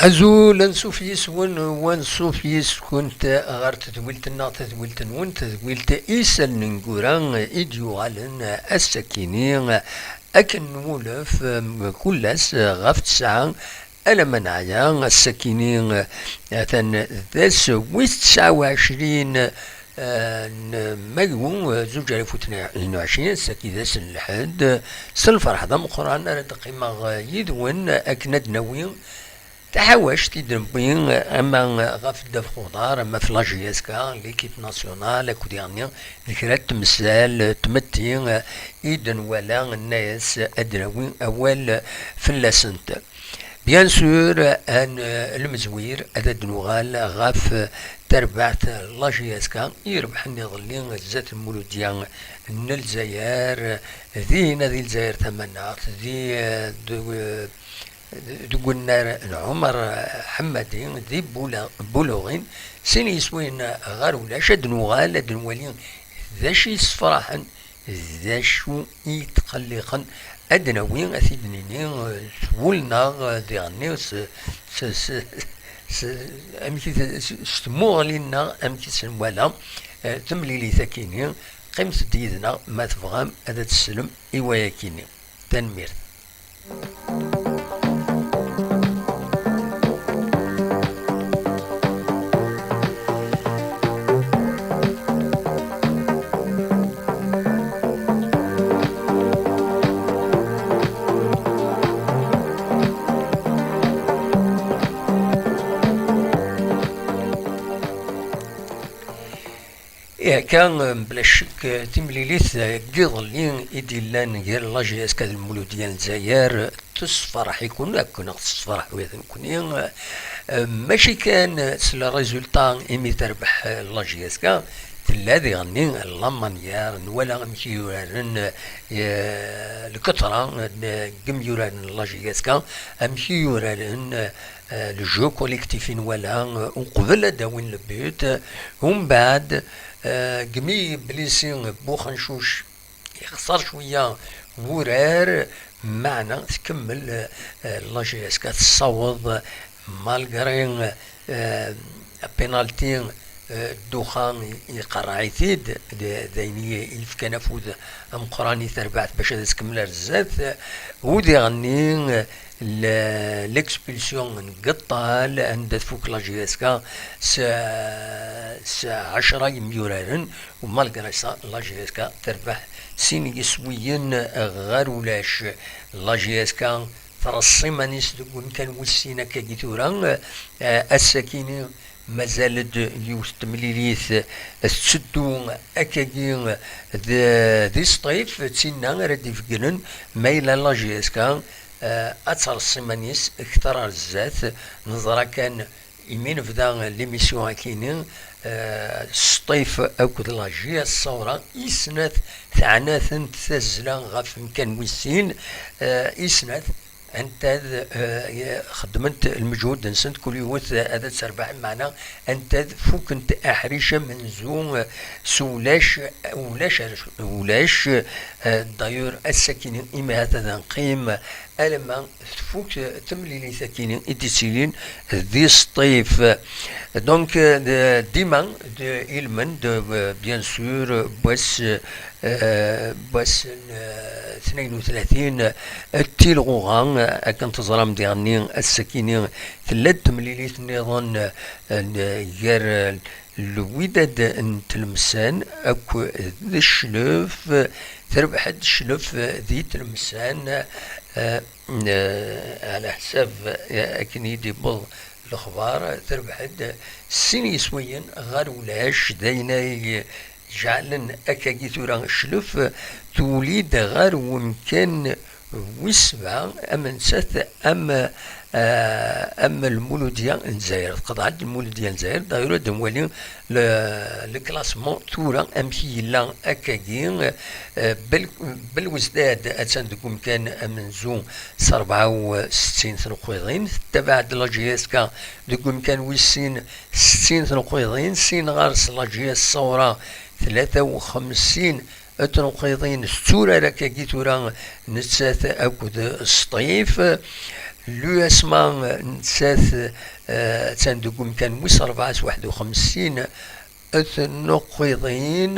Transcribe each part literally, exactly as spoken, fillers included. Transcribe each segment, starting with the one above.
Azul, ansuf yis-wen, u ansuf yis-kunt ɣer tedwilt-nneɣ, tadwilt-nwen, tadwilt Isallen n Gura, i d-yuɣalen ass-akini, akken nwulef, em, kul ass ɣef tesɛa alamma neɛya. Ass-akini, atan d ass wis tesɛa u ɛecrin, eh, n Mayyu, eh, zuǧ alaf u tnin u ɛecrin, ass-agi d ass n lḥedd. S lferḥ d ameqqran ara d-qqimeɣ, eh, yid-wen akken ad d-nawi taḥawact i d-newwi, eh, ama ɣef ddabex uḍar, ama ɣef la J S K, l'équipe nationale, akked yeɣni d kra n temsal, eh, tmetti, eh, i d-nwala, nenna-yas ad d-nawi awal fell-asent. Bien sûr, ad n-, lemzwir ad d-nuɣal ɣef terbaɛt n la J S K irebḥen iḍelli zdat Lmuludya n Lezzayer, dinna di Lezzayer Tamaneɣt, di, deg, deg unnar n Ɛumer Ḥemmadi, di Bula-, Buluɣin, sin yiswiyen ɣer ulac, ad d-nuɣal ad d-nwali d acu yessefraḥen, d acu i yetqelliqen, ad d-nawi, ad t-id-nini, eh, s wul-nneɣ, eh, diɣenni s, s, s, s, amek i t-, s, s tmuɣli-nneɣ, amek i s-nwala, eh, temlilit-akini. Qqimet-d yid-neɣ ma tebɣam ad teslem i wayakini. Tanemmirt. Ihi akka, mebla ccek, timlilit n yiḍelli i d-yellan gar la J S K d Lmuludya n Lezzayer tessefreḥ-iken akk, neɣ tessefreḥ ula d nekkni. Mačči kan s le résultat imi terbeḥ la J S K, tella diɣenni la manière, nwala amek i uraren, eh, lketra n yimyuraren n la J S K, amek i uraren, eh, le jeu collectif i nwala, eh, uqbel ad d-awin le but, eh, umbeɛd, eh, gmi blessi Buxencuc yexṣer cwiya wurar, meɛna tkemmel, eh, la J S K tessaweḍ, malgré, eh, penalty, eh, Ddukxa iqerreɛ-it-id, d, d ayen i, i yefkan afud ameqqran i terbaɛt bac ad tkemmel ar zdat. U diɣenni, l-, l'expulsion n Geṭṭal, anda tfuk la J S K s, s ɛecra yimyuraren, u malgré ça, la J S K terbeḥ sin yiswiyen ɣer ulac. La J S K treṣṣ iman-is deg umkan wis sin akkagi tura, eh, ass-akini mazal-d yiwet n temlilit tetteddu akkagi d, di Sṭif, d tinna ara d-ibeggnen ma yella la J S K, eh, ad treṣṣ iman-is kter ar zdat. Neẓra kan imi nebda l'émission akini, eh, Sṭif akked la J S Ṣawra i snat teɛna-tent tazzla ɣef umkan wis sin, eh, i snat anta d, eh, xeddment lmeǧhud-nsent, kul yiwet ad terbeḥ, meɛna anta d fukent aḥric amenzu, eh, s ulac, ulac, ulac, eh, d'ailleurs ass-akini imi ha-t-ad neqqim alamma tfuk temlilit-akini i d-ittilin di Sṭif. Donc, eh, d-, dima d-, ilmend, eh, bien sûr, n wass, eh, n wass n, eh, tnayen u tlatin, eh, tilɣuɣa, eh, akken teẓram diɣenni ass-akini tella-d temlilit nniḍen, eh, n-, gar, eh, Lwidad n Tlemsan akked Cclef, terbeḥ-d Cclef di Tlemsan, eh, eh, ɛla ḥsab, eh, akken i d-iwweḍ lexbar, terbeḥ-d sin yiswiyen ɣer ulac, d ayen ay jeɛlen akkagi tura Cclef tuli-d ɣer wemkan wis sebɛa, am nettat, am, eh, am Lmuludya n Lezzayer. Tqeḍɛed Lmuludya n Lezzayer, d'ailleurs ad nwali le, le classement tura amek i yella akkagi, eh, Bel-, Belwezdad attan deg umkan amenzu s rebɛa u settin tneqqiḍin, tettabaɛ-d la J S K deg umkan wis sin, settin tneqqiḍin, sin ɣer-s la J S Ṣawra, tlata u xemsin tneqqiḍin tetturar akkagi tura nettat akked Sṭif. L'U S M A, eh, nettat, eh, attan deg umkan wis rebɛa s waḥed u xemsin tnuqqiḍin,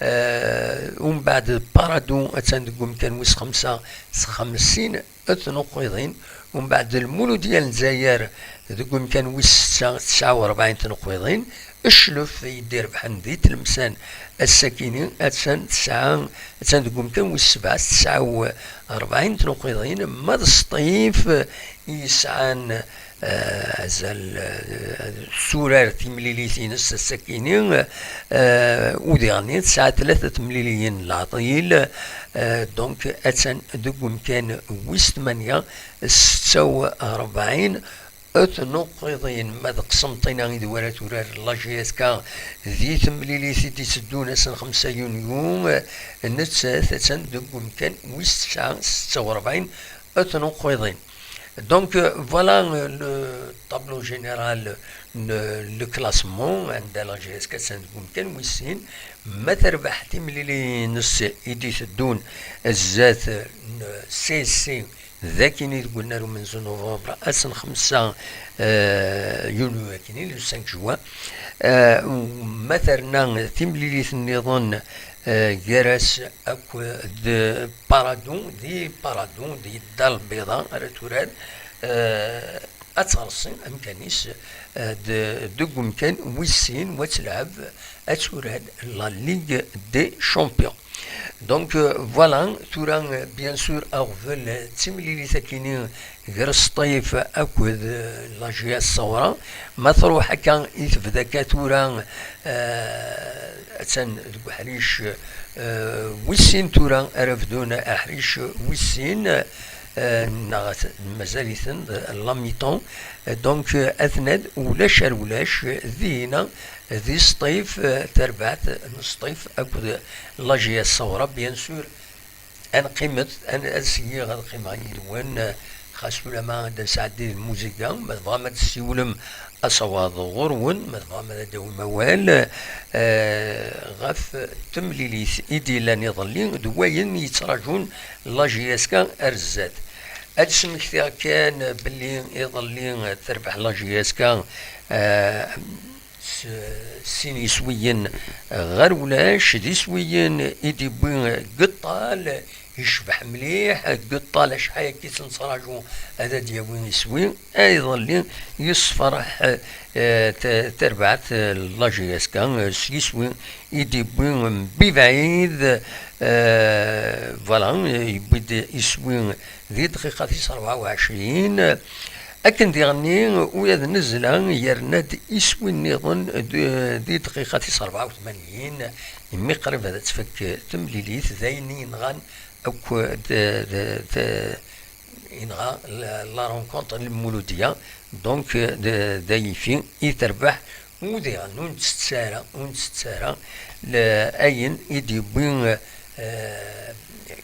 eh, umbeɛd Paradou attan deg umkan wis xemsa s xemsin tnuqqiḍin, umbeɛd Lmuludya n Lezzayer deg umkan wis setta, tesɛa u rebɛin tnuqqiḍin, Cclef i d-irebḥen di Tlemsan ass-akini, attan tesɛa, attan deg umkan wis sebɛa s tesɛa u rebɛin tnuqqiḍin, ma d Sṭif i yesɛan, eh, azal, eh, turar timlilit-ines ass-akini, eh, u diɣenni tesɛa tlata temliliyin n leɛḍil, eh, donc attan deg umkan wis tmanya s setta u rebɛin tnuqqiḍin. Ma d Qsenṭina i d wara turar la J S K di temlilit i d-iteddun ass n xemsa yunyu, nettat attan deg umkan wis tesɛa, setta u rebɛin tnuqqiḍin. Donc, euh, voilà, euh, le tableau général, le, le classement, anda la J S K attan deg umkan wis sin. Ma terbeḥ timlilin-ines i d-iteddun zdat n C S C, d akini deg unnar umenzu novembre, ass n xemsa, eh, yulyu akini, le cinq juin. Eh, ma terna timlilit nniḍen, eh, gar-as akked Paradou, di Paradou, di Dda Lbiḍa ara turar, eh, ad tɣersi amkan-is, eh, d-, deg umkan wis sin, wa tleɛb, ad turar la Ligue des Champions. Donc, euh, voilà, tura, euh, bien sûr, aɣbel, euh, d timlilit akini gar Sṭif akked, euh, la J S Ṣawra. Ma truḥ akka i tebda akka tura, euh, attan deg uḥric, euh, wis sin tura ara bdun aḥric wis sin, euh, neɣ at-, mazal-iten d la mi-temps. Euh, donc, euh, atnad ulac ar ulac, euh, dihina di Sṭif, eh, tarbaɛt n Sṭif akked la J S Ṣawra, bien sûr, ad neqqimet, ad, ad syiɣ ad qqimeɣ yid-wen, eh, xas ulama ad d-nesɛeddi lmuziga, ma tebɣam ad tessiwlem asawaḍ ɣur-wen, ma tebɣam ad d-tawim awal, eh, ɣef temlilit i d-yellan iḍelli d wayen yettraǧun la J S K ar zdat. Ad d-smektiɣ kan belli iḍelli terbeḥ la J S K, eh, s-, sin yiswiyen ɣer ulac, d iswiyen i d-iwwi Geṭṭal, yecbeḥ mliḥ Geṭṭal, acḥal akka i t-nettraǧu ad d-yawi iswi, iḍelli yessefreḥ, eh, t-, terbaɛt, eh, la J S K, eh, s yiswi i d-iwwi Mbi Bɛid, eh, voilà, yewwi-d iswi di dqiqa tis rebɛa u ɛecrin. Akken diɣenni, ula d Nezla yerna-d iswi nniḍen d-, di dqiqa tis rebɛa u tmanyin, imi qrib ad tfak temlilit, d ayen i yenɣan akk d, d, d, yenɣa la, la rencontre n Lmuludya, donc d, d ayifi i terbeḥ. Udiɣen ur nttett ara, ur nttett ara l-, ayen i d-yewwi, eh,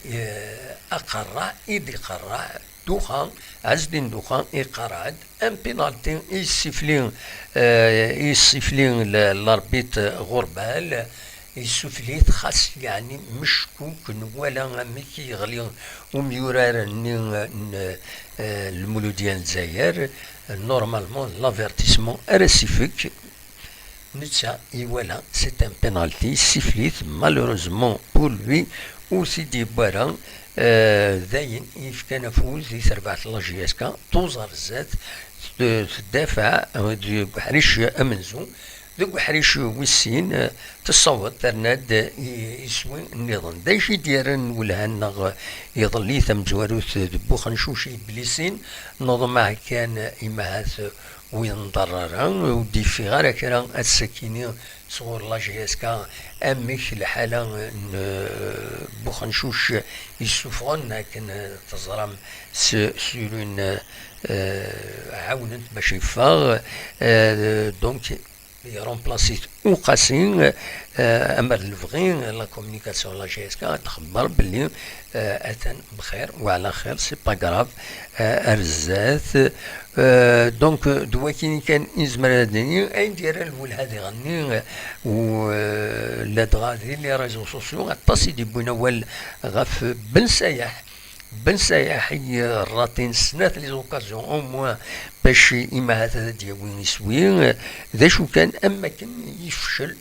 eh, aqerraɛ i d-iqerraɛ Duxa, Ɛezdin Duxa iqerreɛ-d un penalty i yessifli, eh, i yessifli l-, l'arbitre Ɣurbal, yessufli-t xas yeɛni meckuk, nwala amek i yeɣli umyurar-nni n, eh, Lmuludya n Lezzayer. Normalement, l'avertissement ara s-ifek. Netta iwala, c'est un penalty, yessifli-t, malheureusement pour lui, ur t-id-yewwi ara. Eh, d ayen yefkan afud i terbaɛt n la J S K, tuẓ ar zdat, t-, tdafaɛ, eh, deg uḥric amenzu. Deg uḥric wis sin, eh, tessaweḍ terna-d i-, iswi nniḍen. D acu i d-yerran lwelha-nneɣ iḍelli tamezwarut d Buxencuc i Iblisin? Neḍmeɛ kan, eh, imahat ur yenḍerr ara, ur d-yeffiɣ ara kra ass-akini sɣur la J S K, amek lḥala n, eh, Buxencuc yessufɣen, akken, eh, teẓram s, sur une, eh, ɛawnent bac yeffeɣ, eh, donc, yeremplaṣi-t Uqasi, eh, ama d lebɣi, la communication la J S K txebber belli, eh, atan bxir, wa ɛla xir, c'est pas grave, eh, ar zdat. Eh, donc, d wakini kan i nezmer ad d-nini, ayen d-yerran lwelha diɣenni, eh, u, eh, ladɣa di les réseaux sociaux, aṭas i d-yewwin awal ɣef Ben Sayaḥ. Ben Sayaḥ i ratin snat les occasions au moins bac imahat ad d-yawi iswi. D acu kan, am akken yefcel,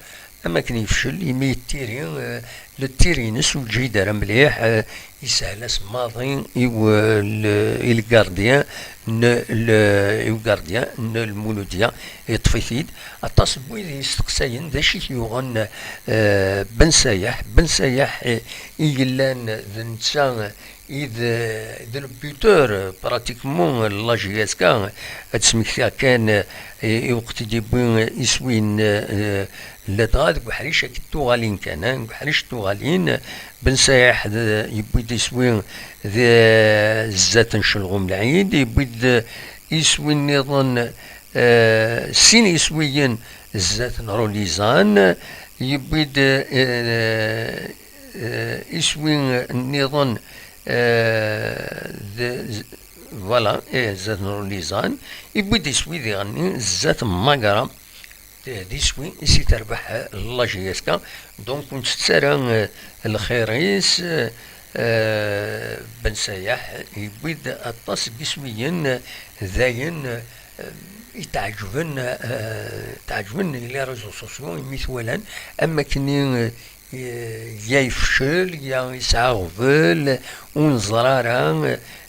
am akken yefcel imi yettiri, eh, le tir-ines ur yeǧǧi-d ara mliḥ, eh, yeshel-as maḍi i w-, le, i le gardien n le, i ugardien n Lmuludya, yeṭṭef-it-id. Aṭas n wid yesteqsayen d acu i t-yuɣen, eh, Ben Sayaḥ. Ben Sayaḥ, eh, i yellan d netta i d, d le buteur, pratiquement, n la J S K. Ad d-smektiɣ kan, eh, i, i weqt i d-yewwi iswi n, eh, ladɣa deg uḥric akked tuɣalin kan, eh, deg uḥric n tuɣalin. Ben Sayaḥ d, yewwi-d iswi d, zdat n Celɣum Lɛid, yewwi-d iswi nniḍen, eh, sin iswiyen zdat n Rulizan, yewwi-d, eh, eh, iswi nniḍen, eh, d, z-, voilà, eh, zdat n Rulizan, yewwi-d iswi diɣenni zdat n Magra, d, d iswi i s-terbeḥ la J S K. Donc, ur nettett ara, eh, lxir-is, eh, Ben Sayaḥ, yewwi-d aṭas n yiswiyen, eh, dayen, eh, i tɛeǧben, eh, tɛeǧben les réseaux sociaux, imi t-walan, am akken i, eh, ya yefcel, ya yesɛa aɣbel, ur neẓra ara,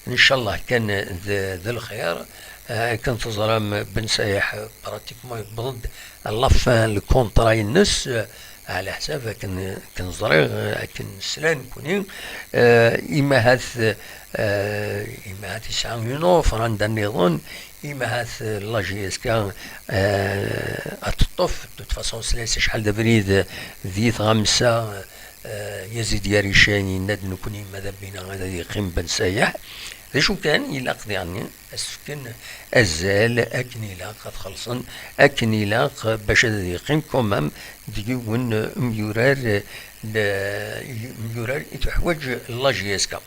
ncallah kan d, d lxir. Eh, akken teẓram, Ben Sayaḥ, pratiquement, yewweḍ-d la fin n lkuntra-ines, eh, ɛla ḥsab akken, akken ẓriɣ, eh, akken nesla nekni, eh, imahat, eh, imahat yesɛa une offre anda nniḍen, imahat, eh, la J S K, eh, ad teṭṭef. De toute façon, slayes acḥal d abrid, eh, di tɣamsa, eh, Yazid Yarican yenna-d nekni ma d abina ad yeqqim Ben Sayaḥ. D acu kan, ilaq diɣenni ad s-fken azal akken ilaq, ad xellṣen akken ilaq, bac ad yeqqim quand même d yiwen n yemyurar, n yemyurar i tuḥwaǧ la J S K.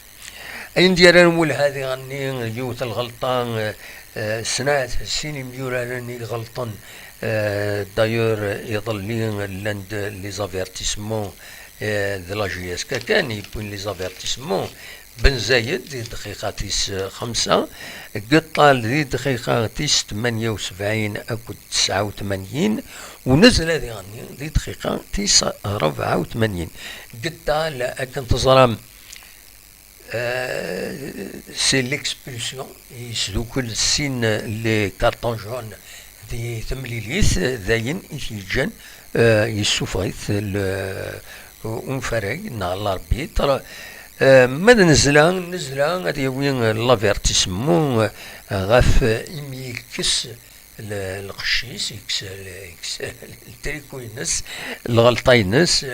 Ayen d-yerran welha diɣenni, yiwet n lɣelṭa, eh, eh, snat, sin imyuraren i iɣelṭen, eh, d'ailleurs, iḍelli llan-d les avertissements, eh, de la J S K kan yewwin les avertissements. Ben Zayed di dqiqa tis xemsa, Geṭṭal di dqiqa tis tmanya u sebɛin akked tesɛa u tmanyin, u Nezla diɣenni di dqiqa tis rebɛa u tmanyin. Geṭṭal, akken teẓram, eh, c'est l'expulsion, yesdukel sin les cartons jaunes di temlilit, d ayen i t-yeǧǧan, eh, yessufeɣ-it le, unfarag neɣ l'arbitre. Eh, ma d Nezla, Nezla ad yawi l'avertissement, eh, ɣef, eh, imi yekkes le, lqecc-is, yekkes, yekkes le tricot-ines, lɣelṭa-ines,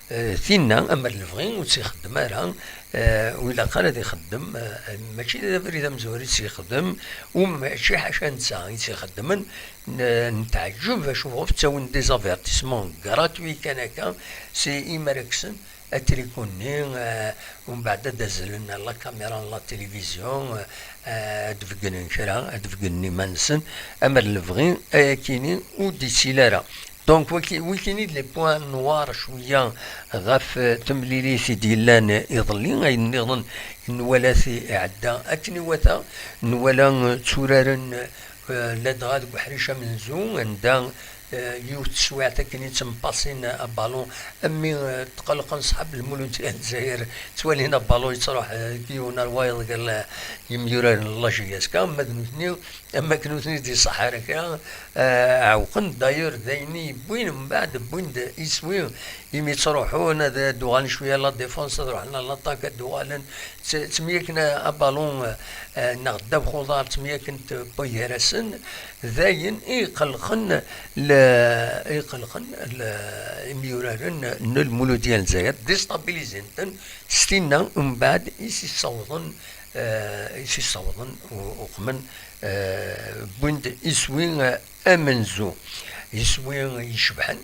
eh, tinna, amer lebɣi ur tt-ixeddem ara, eh, ur ilaq ara ad ixeddem, eh, mačči d abrid amezwaru i tt-ixeddem, u mačči ḥaca netta i tt-ixeddmen, n-, netɛeǧǧeb acu ɣef ttawin des avertissements gratuits kan akka, si imi ara kksen atriku-nni, eh, umbeɛd ad d-azlen la caméra n la télévision, eh, ad d-beggnen kra, ad d-beggnen iman-nsen, amer lebɣi ayakini ur d-ittili ara. Donc, waki-, wikini d les points noirs cwiya ɣef, eh, temlilit i d-yellan iḍelli, ayen nniḍen nwala-t iɛedda akken iwata, nwala, eh, tturaren, eh, ladɣa deg uḥric amenzu, anda, eh, yiwet teswiɛt akken i ttempasin abalun, am mi, eh, tqelqen ṣṣḥab Lmuludya n Lezzayer, ttwalin abalun yettruḥ, eh, deg yiwen ar wayeḍ gar la-, yemyuraren n la J S K, ama d nutni, am akken ur ten-id-iṣaḥ ara kra, eh, ɛewqen. D'ailleurs, d ayen i yewwin, mbeɛd wwin-d iswi, imi ttruḥun, ad, ad d-uɣalen cwiya la défense, ad ruḥen à l'attaque, ad d-uɣalen, tt-, ttemyakken abalun, eh, neɣ ddabex uḍar, ttemyakken-t gar-asen, d ayen i iqelqen le-, i iqelqen le-, imyuraren n Lmuludya n Lezzayer, déstabilisent-ten, s tinna, mbeɛd i s-issawḍen, eh, i s-issawḍen u-, uqmen, eh, wwin-d iswi, eh, amenzu. Iswi icebḥen,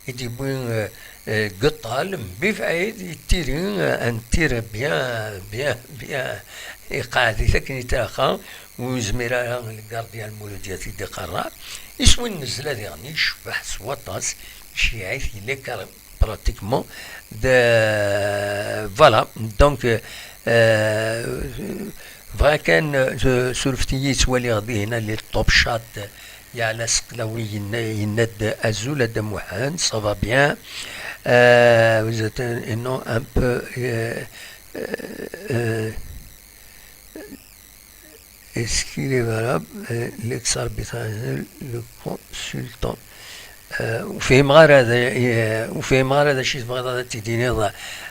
i d-yewwi, eh, eh, Geṭṭal, mebɛid yettiri, eh, un tir bien, bien, bien, iqeɛɛed-it akken i tlaqqa, ur yezmir ara le gardien Lmuludya ad t-id-iqerreɛ. Iswi n Nezla diɣen icebbeḥ s waṭas, iceyyeɛ-it, yella kar-, pratiquement. De, voilà, donc, euh, Euh, bɣiɣ kan, euh, surfet-iyi, ttwaliɣ dihin les top chat, yeɛla Seqlawi yenna-, yenna-d: "Azul a Dda Muḥend, ça va bien?" Euh, vous êtes un, un nom un peu, euh, euh, euh, est-ce qu'il est valable, euh, l'ex-arbitre, le consultant? Euh, ur fhimeɣ ara d, euh, ur fhimeɣ ara d acu i tebɣiḍ ad t-id-tiniḍ.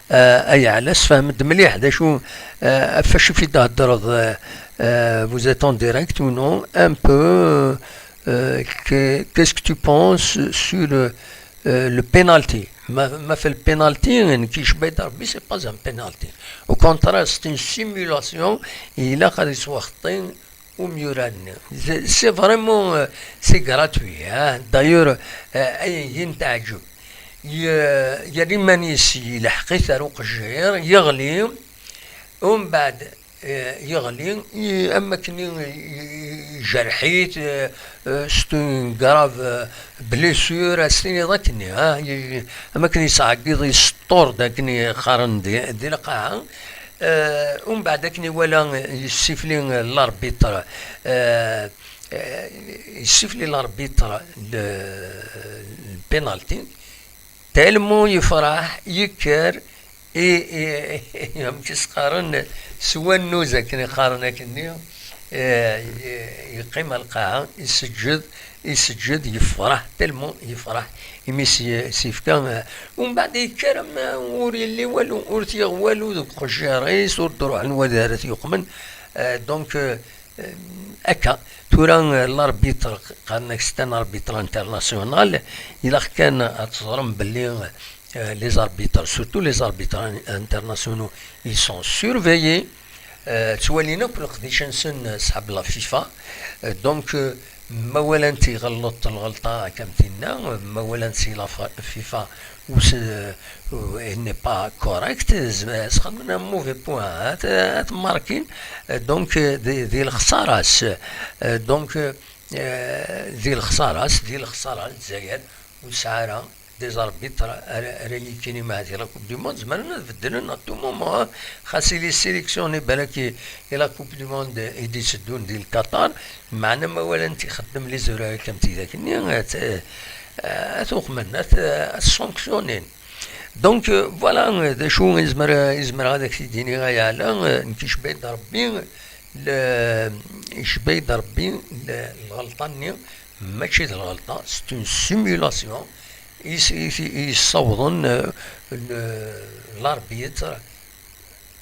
Euh, ay Ɛla, sfehmem-d mliḥ d acu, euh, ɣef wacu i d-theddreḍ, euh, euh, vous êtes en direct ou non? Un peu, euh, euh, que, qu'est-ce que tu penses sur, euh, euh, le penalty? Ma, ma fait le penalty, nekk yecba-yi-d Rebbi, c'est pas un penalty. Au contraire, c'est une simulation, ilaq ad yettwaxeṭṭi umyurar-nni. C'est, c'est vraiment, euh, c'est gratuit, hein. D'ailleurs, euh, ayagi n teɛǧeb. Y-, yerra iman-is yelḥeq-it ar uqejjir, yeɣli, umbeɛd, euh, yeɣli, i-, am akken i-, i-, ijerreḥ-it, euh, euh, c'est une grave, euh, blessure, ad s-tiniḍ akken, ha, i-, am akken yesɛeggiḍ, yesṭur-d akken i qqaren di, di lqaɛa. Euh, umbeɛd akken iwala, euh, yessifli, euh, l'arbitre, euh, euh, yessifli l'arbitre le, le penalty, tellement yefreḥ, yekker, i, i, i, amek i s-qqaren, s wannuz akken i qqaren akkenni, eh, i, yeqqim ar lqaɛa, iseǧǧed, iseǧǧed, yefreḥ, tellement yefreḥ, imi s-, s-yefka, eh, umbeɛd yekker am ur yelli walu, ur t-yaɣ walu deg uqejjir-is, ur d-ruḥen wad ara t-yuqmen. Eh, donc, eh, eh, akka, tura, eh, l'arbitre, qqaren-ak c'est un arbitre international, ilaq kan ad teẓrem belli, euh, les arbitres, surtout les arbitres in-, internationaux, ils sont surveillés. Euh, ttwalin akk leqdic-nsen, euh, sḥab la FIFA. Euh, donc, euh, ma walan-t iɣelleḍ lɣelṭa, akka am tinna, euh, ma walan-t si la fa-, FIFA, ou se-, euh, il n'est pas correct, euh, sxedmen un mauvais point, hein, at, at markin, euh, donc, euh, di, di lexsara-s. Euh, donc, euh, euh, di lexsara-s, di lexsara n Lezzayer, ur tesɛi ara des arbitres ara, ara yekkin i, ma di la Coupe du Monde, zemren ad beddlen à tout moment, hein. Xas ili sélectionné balak i, i la Coupe du Monde i d-itteddun di Qatar, meɛna ma walan-t ixeddem les erreurs am tidak-nni, ad, ad t-uqmen, ad, ad t-sanctionnin. Donc, euh, voilà, euh, d acu i zemreɣ, i zemreɣ ad ak-t-id-iniɣ, ay Ɛla, euh, nekk icba-yi-d Rebbi, le, icba-yi-d Rebbi le, lɣelṭa-nni, mačči d lɣelṭa, c'est une simulation. Is-, is-, yessawḍen, euh, le, l'arbitre,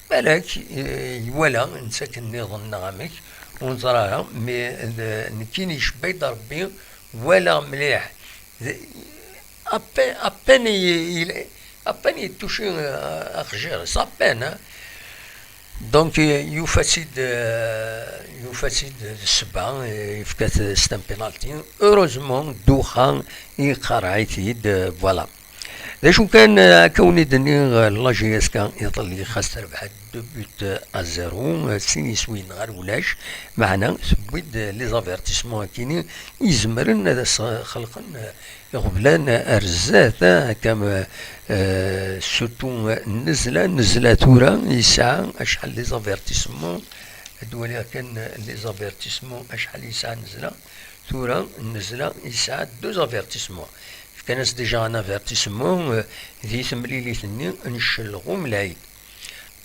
balak, euh, iwala, netta akken nniḍen neɣ amek, ur neẓri ara, mais, euh, nekkini icba-yi-d Rebbi, walaɣ mliḥ. D-, à peine, à peine i, i, à peine yettuci, euh, aqejjir-is, à peine, hein. Donc, euh, yufa-tt-id, euh, yufa-tt-id d ssebba, euh, yefka-t, c'est un penalty. Heureusement, Duxa iqerreɛ-it-id, euh, voilà. D acu kan, euh, akka wen-id-nniɣ, euh, la J S K iḍelli xas terbeḥ deux buts à zéro, euh, sin iswiyen ɣer ulac, meɛna tewwi-d, euh, les avertissements akini izemren ad as-xelqen, euh, iɣeblan ar zdat, ah, comme, euh, surtout, euh, Nnezla, Nnezla tura yesɛa acḥal les avertissements, ad waliɣ kan, euh, les avertissements acḥal yesɛa Nnezla, tura Nnezla yesɛa deux avertissements. Fkan-as déjà un avertissement, euh, di temlilit-nni n Ccelɣum Lɛid.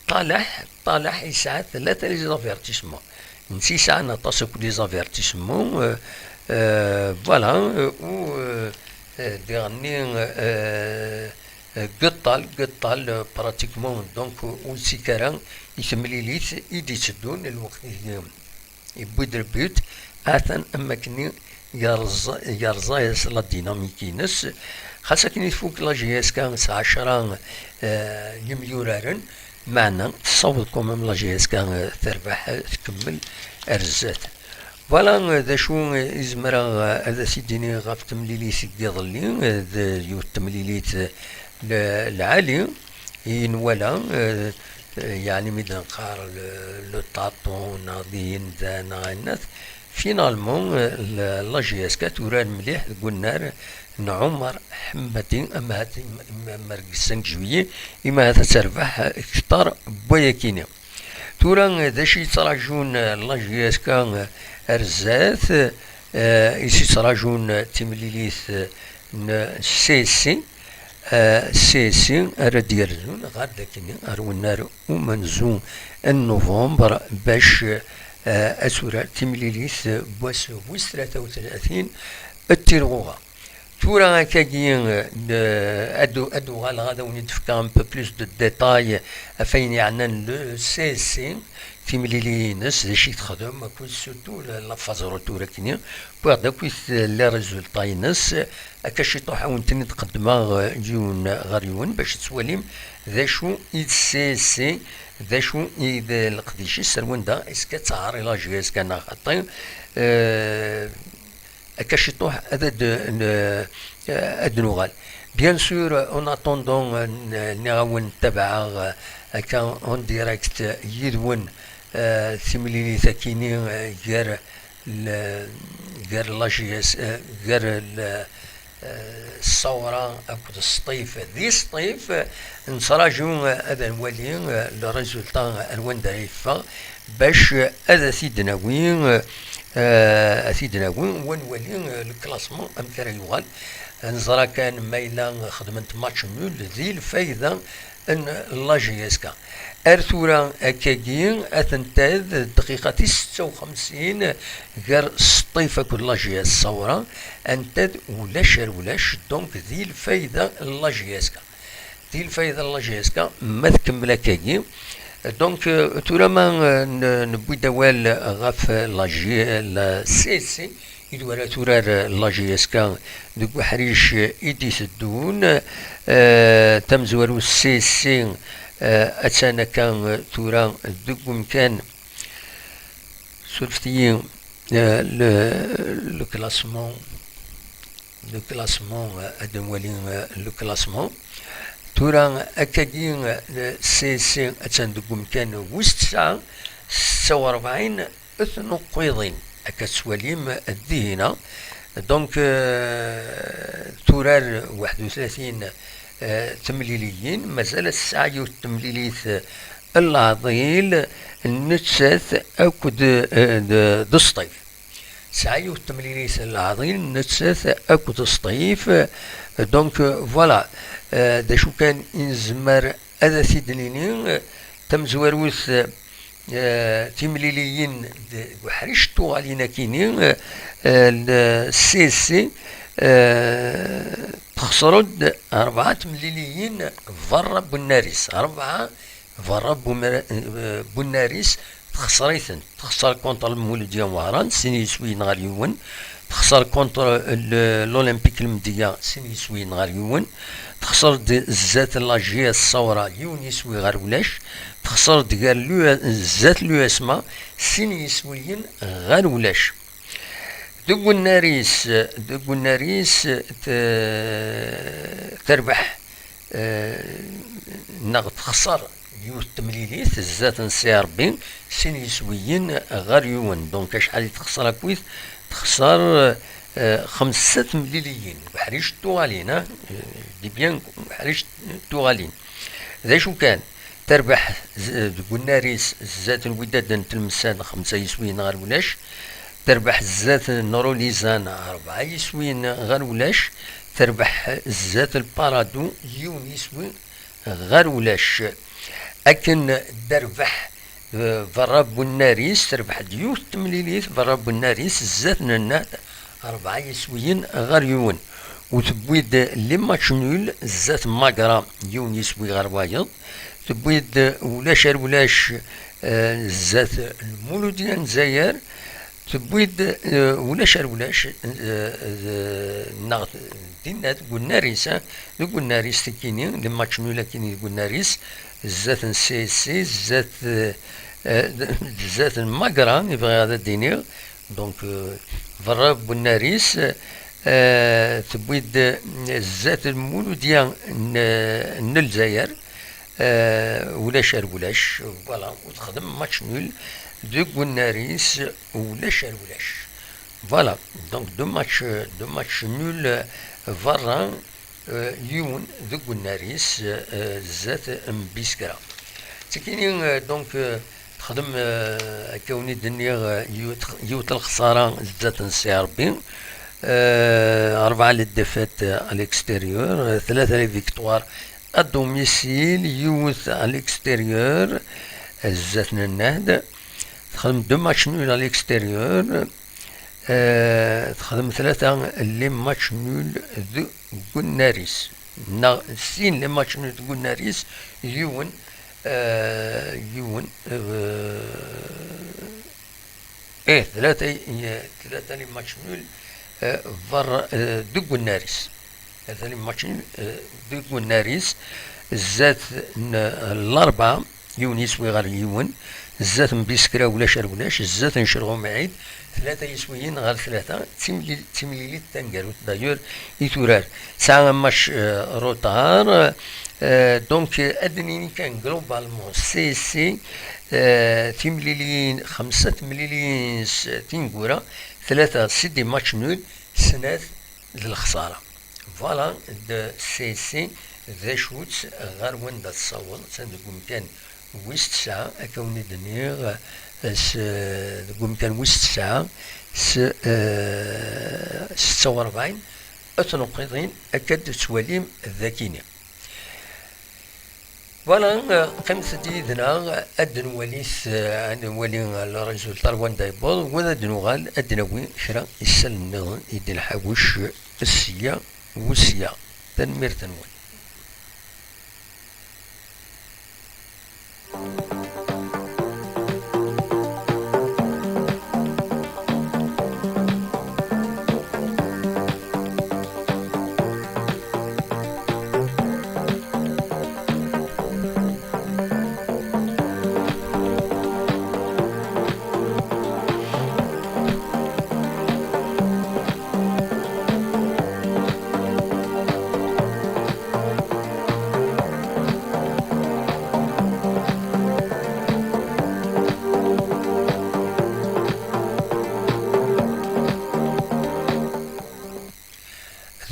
Ṭalaḥ, Ṭalaḥ yesɛa tlata les avertissements. Netta yesɛan aṭas akk les avertissements, euh, euh, voilà, euh, u, euh, euh, diɣenni, euh, euh, Geṭṭal, Geṭṭal, euh, pratiquement, donc, ur yettak ara i temlilit i d-itteddun lweqt i, yewwi-d le but, atan am wakken yerẓa, yerẓa-yas la dynamique-ines. Xas akken i tfuk la J S K s ɛecra, euh, yemyuraren, meɛna tessaweḍ quand même la J S K, euh, terbeḥ, euh, tkemmel ar zdat. Voilà, euh, d acu, euh, i zemreɣ, euh, ad as-id-iniɣ ɣef temlilit n yiḍelli, euh, d yiwet temlilit, euh, l-, lɛali i nwala, euh, euh, yeɛni mi d-neqqar le, le tâton neɣ d yinda neɣ ayennat, finalement, euh, la, la J S K turar mliḥ deg unnar n Ɛumar Ḥemmadi, ama ahat im-, im-, am rregsen deg juillet, imi ahat ad terbeḥ kter n wayakini. Tura, d acu yettraǧun la J S K ar zdat? Eh, i s-yettraǧun timlilit n C S C, eh, C S C ara d-yerzun ɣer dakini, ar wennar umenzu n Nuvember, bac, eh, ad turar timlilit n wass wis tlata u tlatin n tirɣuɣa. Tura akkagi, eh, ad, ad uɣaleɣ ad awen-d-fkeɣ un peu plus de détails ɣef ayen yeɛnan le C S C, timlili-ines, d acu i texdem, akked surtout la, la phase retour akkenni, wwiɣ-d akkit les résultats-ines, akka ciṭuḥ ad awen-ten-id-qeddmeɣ, eh, yiwen ɣer yiwen, bac ad twalim d acu i d C S C, d acu i d leqdic-is, ar wanda est-ce que tettɛerri la J S K neɣ xaṭi. Eh, Akka ciṭuḥ ad, ad, n-, ad nuɣal. Bien sûr, en attendant, n-, nniɣ-awen tabaɛeɣ, eh, akka en direct, eh, yid-wen, eh, timlilit akini, eh, gar l-, gar la J S, eh, gar l-, eh, Ṣṣawra akked Sṭif. Di Sṭif, eh, nettraǧu, eh, ad nwali, eh, le résultat ar wanda ara yeffeɣ, bac, eh, ad t-id-nawi, eh, ad t-id-nawi, wa nwali, eh, le classement amek ara yuɣal. Neẓra kan ma yella xedment match nul, di lfayda n la J S K. Ar tura akkagi, atentad dqiqa tis setta u xemsin gar Sṭif akked la J S Ṣawra, antad ulac ar ulac, donc di lfayda n la J S K. Di lfayda n la J S K, ma tkemmel akkagi. Donc, euh, tura ma, euh, n-, newwi-d awal ɣef la J-, la C S C, i d wara turar la J S K deg uḥric i d-iteddun. Euh, tamezwarut C S C, euh, attan akka, euh, tura deg umkan, surfet-iyi, euh, le, le classement. Le classement, euh, ad nwali, euh, le classement. Tura, akkagi, euh, C S C attan deg umkan wis tesɛa, setta u rebɛin tnuqqiḍin, akka tettwalim dihina. Donc, euh, turar waḥed u tlatin, euh, temliliyin, mazal tesɛa yiwet temlilit, euh, n leɛḍil, nettat akked, euh, d, d Sṭif. Tesɛa yiwet temlilit n leɛḍil, nettat akked Sṭif. Donc, euh, voilà. Euh, d acu kan i nezmer ad t-id-nini, euh, tamezwarut, euh, timliliyin d-, deg uḥric n tuɣalin akini, euh, euh, l-, C S C, euh, texṣer-d rebɛa temliliyin berra n Bunnaris. Rebɛa berra n Bumra-, eh, Bunnaris, texṣer-itent. Texṣer contre Lmuludya Wehran, sin yiswiyen ɣer yiwen. Texṣer contre l-, l'Olympique Lmedya, sin yiswiyen ɣer yiwen. Texṣer-d zdat la J S Ṣawra, yiwen yiswi ɣer ulac. Texṣer-d gar l'U-, zdat l'U S M A, sin yiswiyen ɣer ulac. Deg unnar-is, deg unnar-is, te-, terbeḥ, eh, neɣ texṣer yiwet temlilit zdat n C R B, sin yiswiyen ɣer yiwen. Donc, acḥal i texṣer akkit? Texṣer, eh, xemsa temliliyin. Uḥric n tuɣalin, ah, eh, je dis bien, uḥric n tuɣalin. D acu kan, terbeḥ z-, deg unnar-is zdat n Wydad n Tlemsan, xemsa yiswiyen ɣer ulac. Terbeḥ zdat n Rolizan, rebɛa yiswiyen ɣer ulac. Terbeḥ zdat n Paradou, yiwen yiswi ɣer ulac. Akken d-terbeḥ, eh, berra n unnar-is, terbeḥ-d yiwet temlilit berra n unnar-is zdat n Nnad, rebɛa yiswiyen ɣer yiwen. U tewwi-d les matchs nuls zdat Magra, yiwen yiswi ɣer wayeḍ. Tewwi-d ulac ar ulac, eh, zdat Lmuludya n Lezzayer. Tewwi-d, eh, ulac ar ulac, eh, eh, neɣ dinna deg unnar-is, eh, deg unnar-is tikini, les matchs nuls akini deg unnar-is, zdat n C S C, zdat, eh, eh, zdat n Magra, i bɣiɣ ad d-iniɣ. Donc, euh, berra n unnar-is, euh, tewwi-d, euh, zdat Lmuludya n, n Lezzayer, euh, ulac ar ulac, voilà, u texdem match nul deg unnar-is, ulac ar ulac. Voilà, donc deux matchs, deux matchs nuls, euh, berra, euh, yiwen deg unnar-is, euh, zdat n Biskra. Tikini, euh, donc, euh, Xdem, eh, akka wen-id-nniɣ, eh, yiwet, yiwet lexsara zdat n Si Ṛebbi, eh, rebɛa les défaites à l'extérieur, eh, tlata les victoires à domicile, yiwet à l'extérieur, eh, zdat n Nnehd. Texdem deux matchs nuls à l'extérieur, eh, texdem tlata les matchs nuls deg unnar-is, neɣ sin les matchs nuls deg unnar-is, yiwen, eh, yiwen, eh, eh, tlata, eh, tlata les matchs nuls, eh, berra, eh, deg unnar-is. Tlata les matchs nuls, eh, deg unnar-is, zdat n Larebɛa, yiwen yiswi ɣer yiwen, zdat n Biskra ulac ar ulac, zdat n Celɣu Mɛid, tlata yiswiyin ɣer tlata, d timli-, d timlilit taneggarut. D'ailleurs, i turar tesɛa un match, euh, retard. Euh, donc, euh, ad d-nini kan globalement, C S C, euh, timliliyin, xemsa timliliyin s tineggura, tlata c'est des matchs nuls, snat d lexsara. Voilà, d C S C d acu-tt, ɣer wanda tessaweḍ, attan deg umkan wis tesɛa, akka wen-id-nniɣ, s, deg umkan wis tesɛa, s, eh, setta u rebɛin, ad tnuqiḍin, akka d-tettwalim d akini. Voilà, eh, qqimet-d yid-neɣ, ad d-nwali, eh, ad nwali le résultat ar wanda yewweḍ, wa ad d-nuɣal, ad d-nawi kra isallen nniḍen i d-nḥawec sya u sya. Tanemmirt-nwen.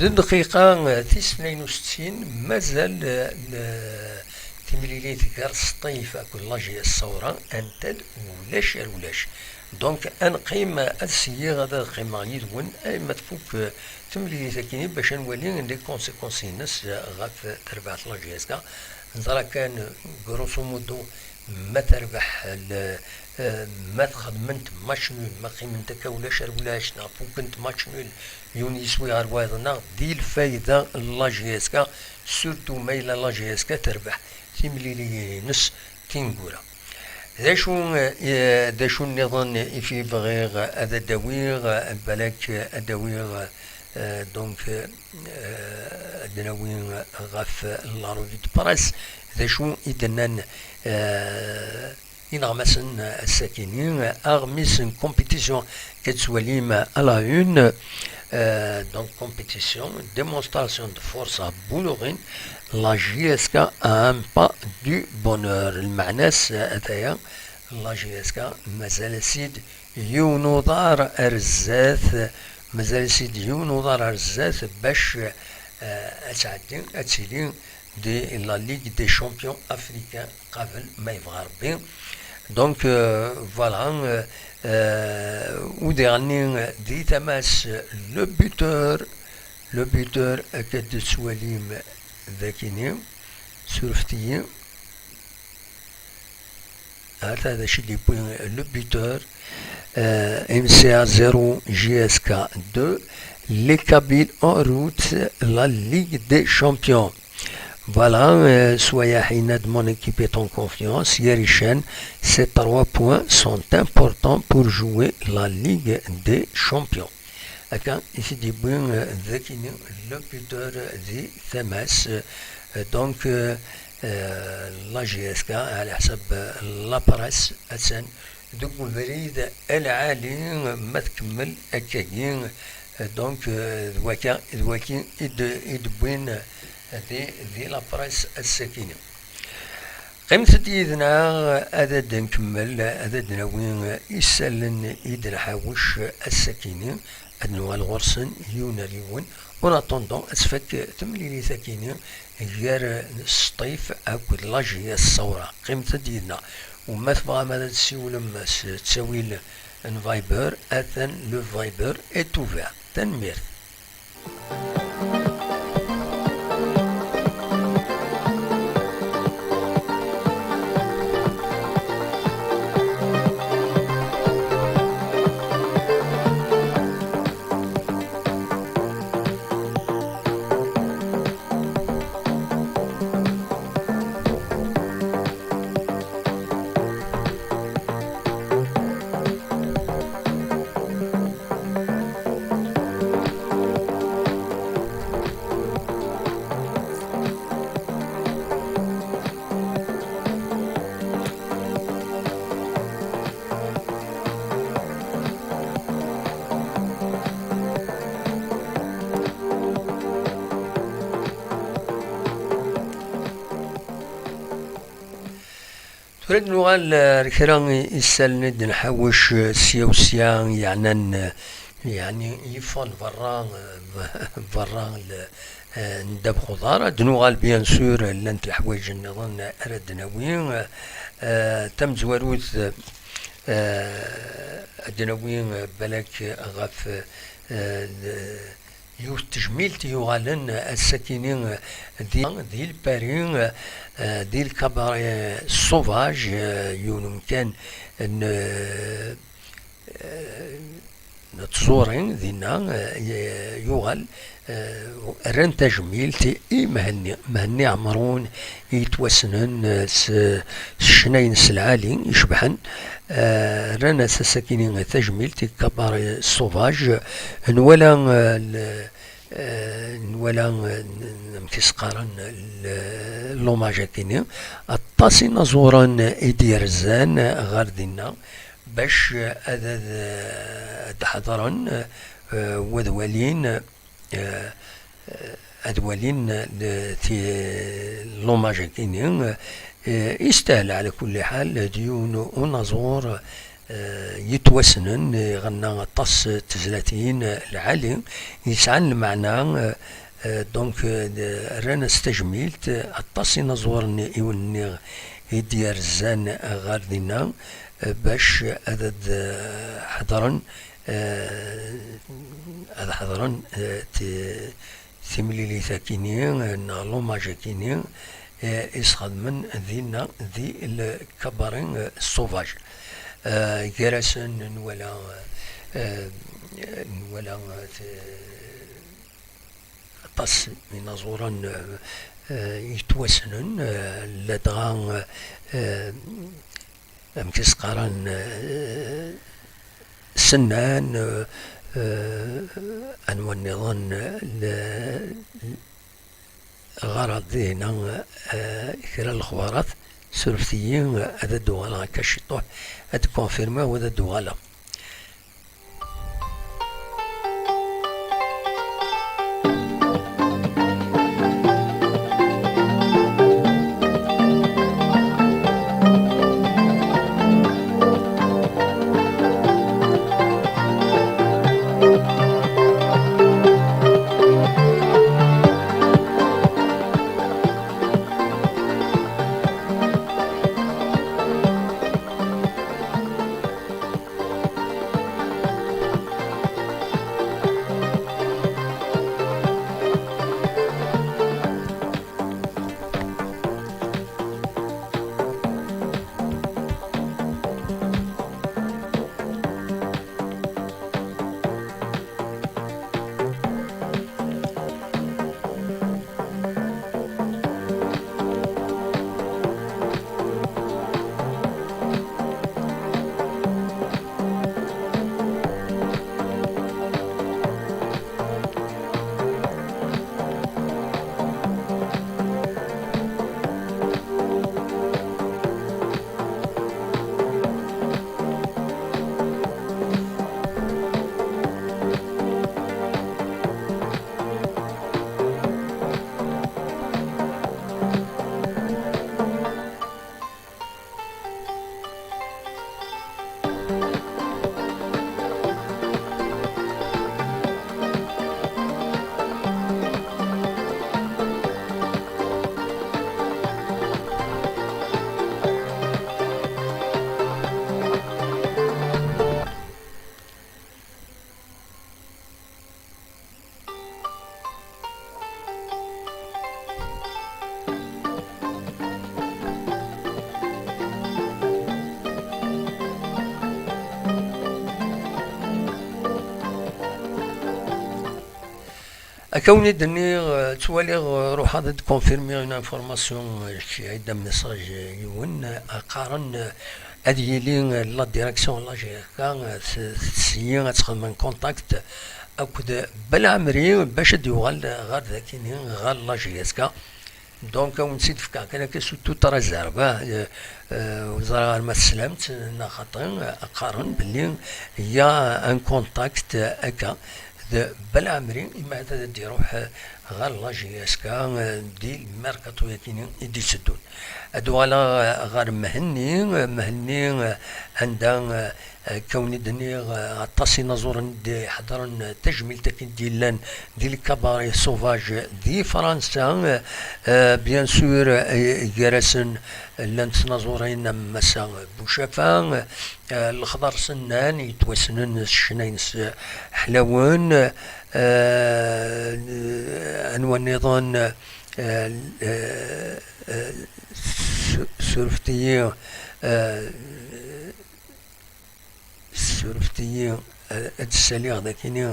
D dqiqa, eh, tis tnayen u settin, mazal, eh, n-, timlilit gar Sṭif akked la J S Ṣawra, anta-d ulac ar ulac. Donc, ad neqqim, ad syiɣ, ad qqimeɣ yid-wen, alma tfuk, eh, temlilit akkin, bac ad nwali les conséquences-ines, eh, ɣef terbaɛt n la J S K. Neẓra kan, grosso modo, ma terbeḥ, l-, eh, ma txedment match nul, ma qqiment akka ulac ar ulac, neɣ fukent match nul, yiwen yiswi ɣer wayeḍ, neɣ di lfayda n la J S K, surtout ma yella la J S K terbeḥ timliliyin-ines tineggura. D acu, eh, d acu nniḍen i fi bɣiɣ ad d-awiɣ, balak ad d-awiɣ, eh, donc, eh, ad d-nawi ɣef la revue de presse, d acu i d-nnan, eh, ineɣmasen ass-akini, aɣmis n compétition, ad tettwalim à la une, euh, donc compétition, démonstration de force à Boulourine, la J S K à un pas du bonheur. Lmeɛna-s, ataya, la J S K mazal-as-id yiwen uḍar ar zdat, mazal-as-id yiwen uḍar ar zdat bac, euh, ad tɛeddi, ad tili di la Ligue des Champions Africains qabel ma yebɣa Rebbi. Donc, euh, voilà, euh, euh, udiɣ-nni di tama-s, le buteur, le buteur, akka d-tettwalim dakini, surfet-iyi. Ata d acu i d-yewwi le buteur, euh, M C A zéro, J S K deux, les Kabyles en route, la Ligue des Champions. Voilà, euh, soyez à Hinad, mon équipe est en confiance. Yarichen, ces trois points sont importants pour jouer la Ligue des Champions. Akka i t-id-yewwi, euh, dakini le buteur di tama-s. Euh, donc, euh, euh, la J S K, ɛla ḥsab, euh, la presse, attan deg ubrid lɛali, ma tkemmel akkagi, euh, donc, euh, d waka, d waki i d-, i d-wwin, euh, di, di la presse ass-akini. Qqimet-d yid-neɣ, ad d-nkemmel, ad d-nawi isallen i d-nḥawec ass-akini, ad nuɣal ɣur-sen yiwen ar yiwen. En attendant, ad tfak temlilit akini gar Sṭif akked la J S Ṣawra. Qqimet-d yid-neɣ. U ma tebɣam ad d-tessiwlem s ttawil n Viber, atan le Viber est ouvert. Tanemmirt. Tura ad nuɣal, eh, ar kra i, isallen i d-nḥawec, eh, sya u sya, yeɛnan, eh, yeɛni yeffɣen berra, eh, berra n, eh, n ddabex uḍar. Ad nuɣal, bien sûr, llant leḥwayeǧ nniḍen ara d-nawi. Eh, tamezwarut, eh, ad d-nawi, eh, balak ɣef, eh, l-, yiwet n tejmilt yuɣalen ass-akini di, di Lpari, eh, di le cabaret sauvage, eh, yiwen umkan n, eh, n tẓuri dinna, eh, yuɣal, eh, rran tajmilt i Mhenni, Mhenni Ɛemrun, i yettwassnen, eh, s, s ccna-ines lɛali icebḥen. Eh, rran-as ass-akini tajmilt i Cabaret Sauvage. Nwala, eh, l-, eh, nwala, eh, n-, n-, amek i s-qqaren, l-, l'hommage-akini. Aṭas inaẓuren i d-yerzan ɣer dinna bac ad, ad, ad d-ḥeḍren, eh, wad walin, eh, ad walin le-, ti-, l'hommage-akini, eh, istahel ɛla kulli ḥal, d yiwen unaẓur, eh, yettwassnen, iɣenna aṭas n tezlatin lɛali, yesɛan lmeɛna, eh, eh, donc, eh, d-, rran-as tajmilt, aṭas inaẓuren i wen-nniɣ i d-yerzan ɣer dinna, eh, bac ad, ad, eh, ḥeḍren, eh, ad ḥeḍren, eh, ti-, timlilit-akini, eh, neɣ l'hommage-akini, eh, i sxedmen dinna di le cabaret, eh, sauvage. Eh, gar-asen nwala, eh, nwala, eh, t-, aṭas n inaẓuren, eh, eh, yettwassnen, eh, ladɣa, eh, amek i s-qqaren, eh, Sennan, eh, eh, anwa nniḍen, eh, le-, ɣer-aɣ-d dinna, eh, kra n lexbarat, surfet-iyi, eh, ad d-uɣaleɣ akka ciṭuḥ, ad d-konfirmiɣ u ad d-uɣaleɣ. Akka wen-d-nniɣ, eh, ttwaliɣ, eh, ruḥeɣ ad d-confirmiɣ une information, eh, j'ai un message, eh, yiwen, eh, qqaren, eh, ad yili, eh, la direction la G F K, eh, s-, tesyi ad txedmem contact akked Belɛemri bac ad d-yuɣal ɣer dakini, ɣer la G F K. Donc, ad wen-tt-id-fkeɣ kan akka sous toute réserve, eh, eh, ur ẓriɣ ara ma teslamt neɣ xaṭi, eh, qqaren belli il y a un contact, eh, akka d Belɛemri, imi ad d-iruḥ, eh, ɣer la G F K, eh, di lmerkaṭu-yakini i d-itteddun. Ad uɣaleɣ, eh, ɣer Mhenni, eh, Mhenni, eh, anda, eh, Akka wen-d-nniɣ, eh, aṭas inaẓuren i d-iḥeḍren, eh, tajmilt akken d-yellan di le cabaret sauvage di Fransa. Eh, eh, bien sûr, eh, gar-asen, eh, llant tnaẓurin am Massa Bucafa, eh, Lexḍer Sennan, yettwassnen s ccna-ines, eh, ḥlawen, eh, eh, anwa nniḍen, eh, eh, eh, su-, surfet-iyi, eh, Surfet-iyi, eh, ad d-ssaliɣ dakini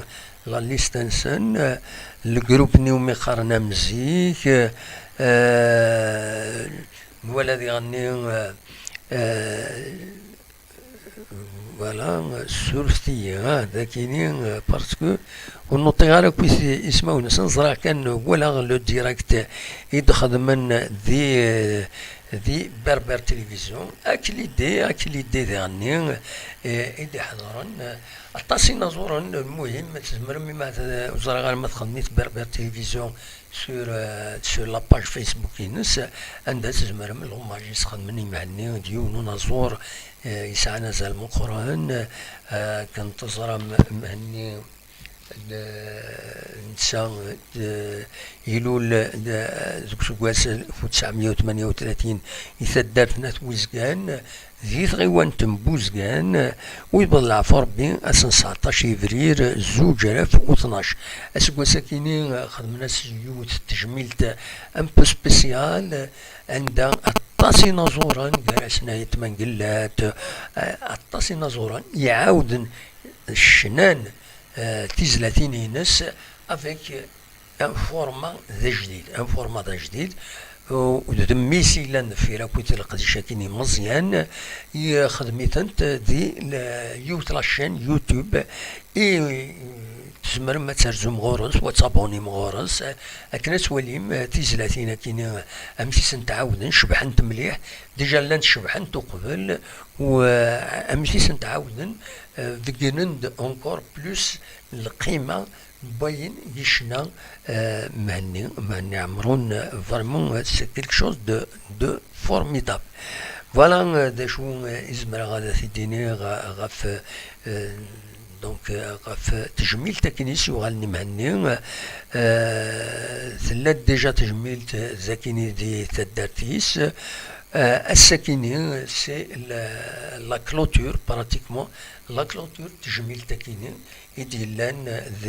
la liste-nsen, eh, le groupe-nni umi qqaren Am Zik, eh, nwala diɣenni, eh, eh, voilà, surfet-iyi, ah, dakini, eh, parce que ur nuṭiɣ ara akk is-, ismawen-nsen, ẓriɣ kan, walaɣ le direct i d-xedmen di, eh, di Berber Télévision, ak l'idée, ak l'idée diɣenni, eh, i d-iḥeḍren, eh, aṭas inaẓuren, lmuhim, tzemrem, imi ur ẓriɣ ara ma txedmem-it Berber Télévision sur, eh, sur la page Facebook-ines, anda tzemrem l'hommage i s-xedmen i Mhenni, d yiwen unaẓur, eh, yesɛan azal meqqren, eh, akken teẓram Mhenni, d-, netta, d-, ilul, d-, deg useggas alef u tesɛemya u tmenya u tlatin i taddart n At Wizgan, di tɣiwant n Buzgan, u yewweḍ leɛfu Rebbi ass n tseɛṭac yebrir zuǧ alaf u tnac. Aseggas-akini xedmen-as yiwet n tejmilt un peu spéciale, anda aṭas inaẓuren, gar-asen Ayt Mengellat, aṭas inaẓuren iɛawden ccnan, eh, tizlatin-ines avec un format d ajdid, un format d ajdid, u d mmi-s yellan deffir akkit leqdic-akini Meẓyan, ixdem-itent di l-, yiwet la chaîne YouTube, i tzemrem ad terzum ɣur-s, u ad tabonnim ɣur-s, akken ad twalim, eh, tizlatin-akini, amek i sent-ɛawden, cebḥent mliḥ, déjà llant cebḥent uqbel, u, eh, amek i sent-ɛawden, eh, beggnen-d encore plus lqima n wayen yecna, eh, Mhenni, Mhenni Ɛemrun, eh, vraiment, eh, c'est quelque chose de, de formidable. Voilà, eh, d acu, eh, i zemreɣ ad t-id-iniɣ, eh, ɣef, eh, donc, eh, ɣef tejmilt akken i s-yuɣalen i Mhenni. Eh, tella-d déjà tejmilt, eh, d akini di taddart-is. Eh, ass-akini, c'est la, la clôture, pratiquement, la clôture, tejmilt akini, i d-yellan d,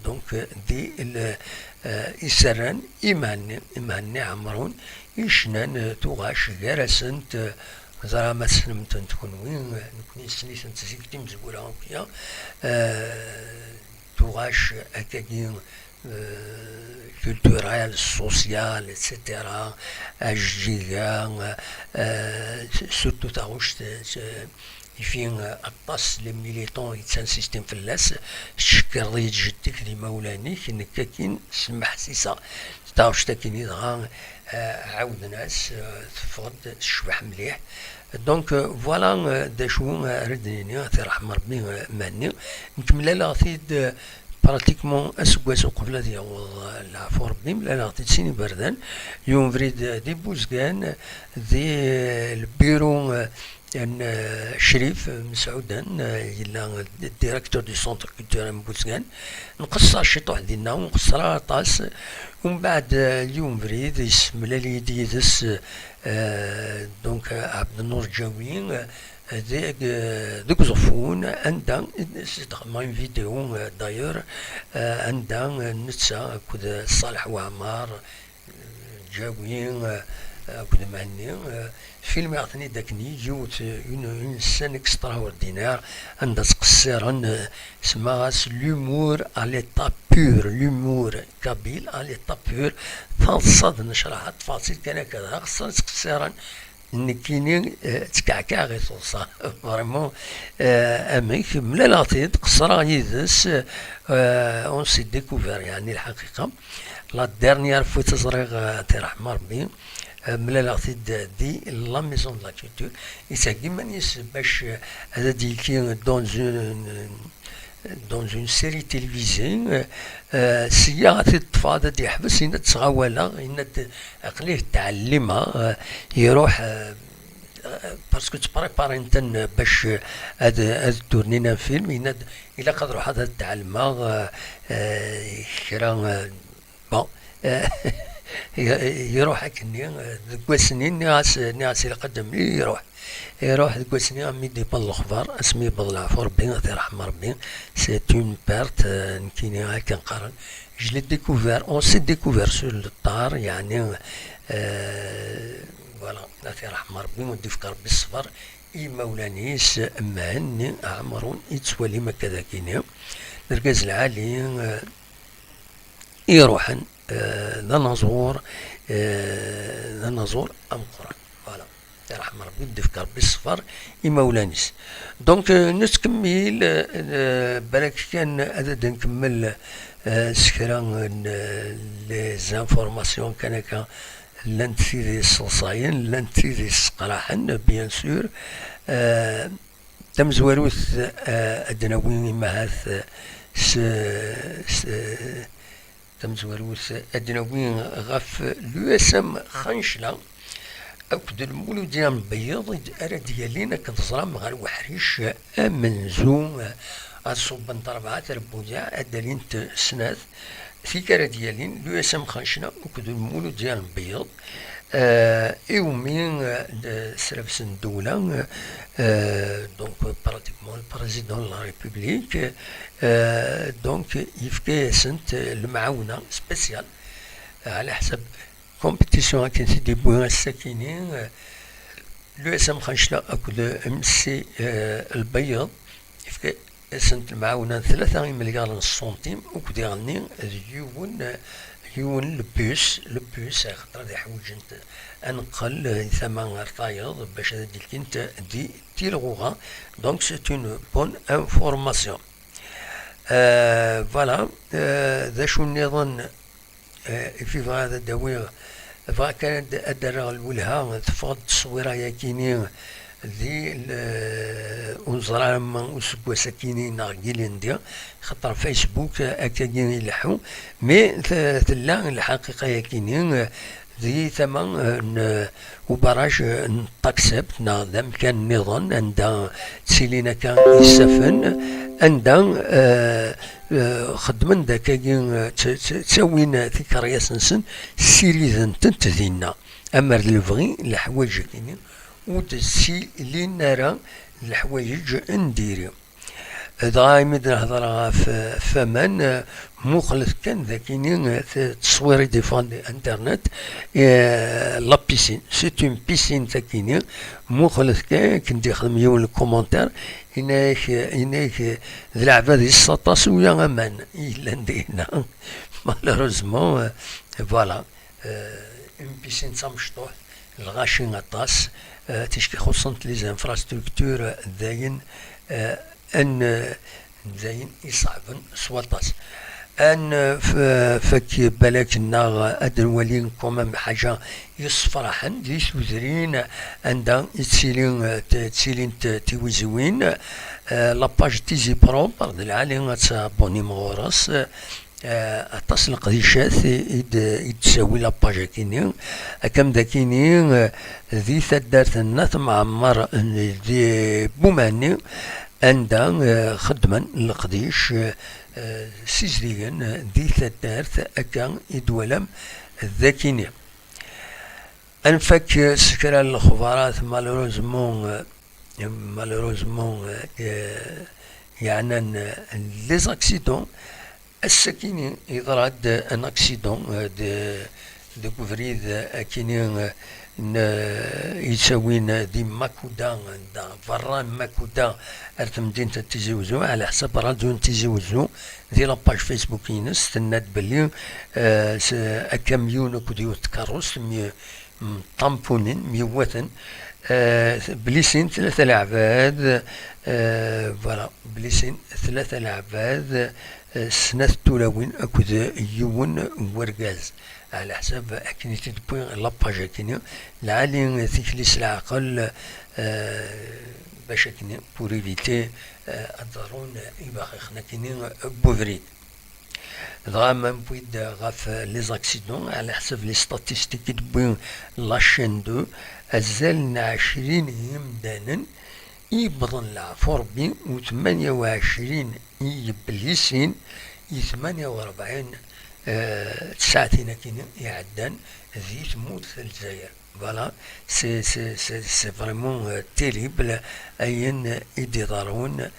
donc, di l-, eh, i s-rran i Mhenni, i Mhenni Ɛemrun, i yecnan, eh, tuɣac gar-asent, eh, ẓra ma tessnem-tent kunwi, eh, nekni nessen-itent zik d imezwura akya, eh, tuɣac akkagi, eh, culturel, social, et cetera, ajeǧǧiga, eh, surtout taɣuct, eh, Ifi, eh, aṭas les militants yettansisti fell-as, tcekreḍ-iyi-d jeddi-k d imawlan-ik, nekk akin semmeḥsiseɣ. Taɣect-akini dɣa, eh, ɛawden-as, eh, teffeɣ-d tecbeḥ mliḥ. Donc, eh, voilà, eh, d acu, eh, ara d-nini, ad t-irḥem Rebbi, eh, Mhenni. Nekk mlaleɣ-t-id, eh, pratiquement aseggas uqbel ad yaweḍ, eh, leɛfu Rebbi, mlaleɣ-t-id sin iberdan, yiwen ubrid, eh, di Buzgan, di, eh, lbiru, eh, n, eh, Crif Mesɛudan, eh, yella d-, directeur du centre culturel n Buzgan. Nqeṣṣer ciṭuḥ dinna, ur nqeṣṣer ara aṭas. Umbeɛd, eh, yiwen ubrid, yessemlal-iyi-d yid-s, eh, donc, eh, Ɛebdennur Ǧawi, eh, deg, eh, deg Uẓeffun, anda i s-d-xedmeɣ une vidéo, eh, d'ailleurs, eh, anda, eh, netta akked Ṣaleḥ Waɛmer, Ǧawi, eh, akked Mhenni, eh, filmiɣ-ten-id akken yiwet, une, une scène extraordinaire, anda ttqessiren, eh, semmaɣ-as l'humour à l'état pur, l'humour kabyle à l'état pur, taḍsa d nnecraḥa, ṭṭfeɣ-tt-id kan akka, d axeṣṣar ttqessiren, nekkini, eh, ttkeɛkiɛeɣ i teḍsa. Vraiment, eh, amek, mlaleɣ-t-id, qeṣṣreɣ yid-s, eh, on s'est découvert, yeɛni lḥaqiqa. La dernière fois tt-ẓriɣ, eh, ad t-iṛḥem Ṛebbi, eh, mlaleɣ-t-id di la Maison de la Culture. Yettheggi iman-is bac, eh, ad d-yekki dans une, dans une série télévisée, eh, eh, sya ad t-ṭṭfeɣ ad d-yeḥbes, yenna-d ttɣawaleɣ, yenna-d aql-i ttɛellimeɣ, eh, iruḥ, eh, parce que ttpréparen-ten bac, eh, ad, ad tournin un film, yenna-d ilaq ad ruḥeɣ ad tɛelmeɣ, eh, eh, kra, eh, bon, eh, iruḥ akkenni, eh, deg wass-nni nniɣ-as, nniɣ-as ilaq ad d-amli, iruḥ. Iruḥ deg wass-nni, mi d-yewweḍ lexbar, asmi yewweḍ leɛfu Ṛebbi, ad t-iṛḥem Ṛebbi, c'est une perte, eh, nekkini akken qqaren, je l'ai découvert, on s'est découvert sur le tard, yeɛni, eh, voilà, ad t-iṛḥem Ṛebbi, ad d-yefk Ṛebbi ṣṣber i yimawlan-is, Mhenni Ɛemrun, i tettwalim akka dagini, d argaz lɛali, eh, iruḥen, eh, d anaẓur, eh, d anaẓur ameqqran. Voilà. Iṛḥem Ṛebbi, d-ifk Ṛebbi ṣṣber i imawlan-is. Donc, euh, nettkemmil, euh, balak kan ad d-nkemmel, euh, s kra n, euh, les informations kan akka, llant tid yesseḍsayen, llant tid yesseqraḥen, bien sûr. Euh, tamezwarut, euh, ad d-nawi imahat, euh, s, s, Tamezwarut ad d-nawi ɣef l'U S M Xancla akked Lmuludya n Lbeyyeḍ i d-, ara d-yalin akken teẓram ɣer uḥric amenzu, ad ṣubbent rebɛa trebbuyaɛ, ad d-alint snat, tik ara d-yalin l'U S M Xancla akked Lmuludya n Lbeyyeḍ, eh, iwumi, eh, d-, srabsen ddewla, eh, donc pratiquement le président de la République, eh, donc yefka-yasent lemɛawna spécial, eh, ɛla ḥsab compétition akken t-id-yewwi ass-akini, eh, l'U S M Xancla akked M C, eh, Lbeyyeḍ, yefka-yasent lemɛawna n tlata imelyaṛen n ṣṣuntim, akked iɣenni d yiwen, eh, yiwen lebus, lebus, axaṭer ad ḥwiǧent ad neqqel, eh, tama ar tayeḍ, bac ad d-ilkint di tilɣuɣa. Donc, c'est une bonne information. Euh, voilà. Euh, d acu nniḍen, euh, i bɣiɣ ad d-awiɣ? Bɣiɣ kan ad, ad d-rreɣ lwelha, teffeɣ-d tteswira-yakini di l-, ur neẓri ara ma useggas-akini neɣ n yilindi, xaṭer Facebook, euh, akkagi ileḥḥu, mais t-, tella lḥaqiqa-yakini, euh, di tama, eh, n, eh, ubaraj, eh, n Taksebt, neɣ d amkan nniḍen anda ttilin akka isaffen, anda, eh, eh, xeddmen-d akkagi, eh, tt-, tt-, ttawin tikeryas-nsen, ssiriden-tent dinna. Amer d lebɣi, leḥwayeǧ-agi ur d-ttilin ara d leḥwayeǧ n diri. Dɣa imi d-nehder ɣef, ɣef waman, eh, muqlet kan d akini, eh, t-, tteswir i d-iffɣen di internet, eh, la piscine. C'est une piscine takini. Muqlet kan, akken d-yexdem yiwen le commentaire, yenna-yak, yenna-yak, eh, d leɛbad yessaṭas uya aman i yellan dinna. Malheureusement, eh, voilà. Eh, une piscine d tamecṭuḥt, lɣaci aṭas, eh, ticki xuṣṣent les infrastructures, eh, d ayen, eh, n, eh, d ayen iṣeɛben s waṭas. Ad n-, f-, fak balak nneɣ ad nwali quand même ḥaǧa yessefraḥen di tudrin anda i ttili, eh, t-, ttilint tiwiziwin, eh, la page Tizi Propre, d lɛali ad tabbunim ɣur-s, eh, Eh, aṭas n leqdicat i, i d-, i d-tsawi la page akini, akka am d akini, eh, di taddart n At Mɛemmer n, di Bumenni, anda, eh, xeddmen leqdic, eh, eh, ssizdigen, eh, di taddart akka i d-twalam d akini. Ad nfak, eh, s kra n lexbarat, malheureusement, eh, malheureusement, eh, yeɛnan, eh, les accidents. Ass-akini yeḍra-d un accident, eh, de, deg ubrid akini n, yettawin di Makuda, da berra n Makuda ar temdint n Tizi Uzzu, ɛla ḥsab rradyu n Tizi Uzzu, di la page Facebook-ines, tenna-d belli, eh, s-, akamyun akked yiwet tkeṛṛust mye-, mṭampunin, myewwaten, eh, belli sin tlata leɛbad, eh, voilà, belli sin tlata leɛbad, eh, snat tulawin akked yiwen wergaz. Ɛla ḥsab akken i t-id-tewwi la page akini, lɛali tikli s leɛqel, eh, bac akini pour éviter, eh, ad ḍerrun ibaxixen akini n ubrid. Dɣa ma newwi-d ɣef les accidents, ɛla ḥsab les statistiques i d-tewwi la chaîne deux, azal n ɛecrin yimdanen i yewwḍen leɛfu Rebbi, u tmanya u ɛecrin i yeblisin i tmanya u rebɛin, eh, tsaɛtin akini iɛeddan di tmurt n Lezzayer. Voilà, c'est, c'est, c'est, c'est vraiment, euh, terrible, ayen i d-iḍerrun,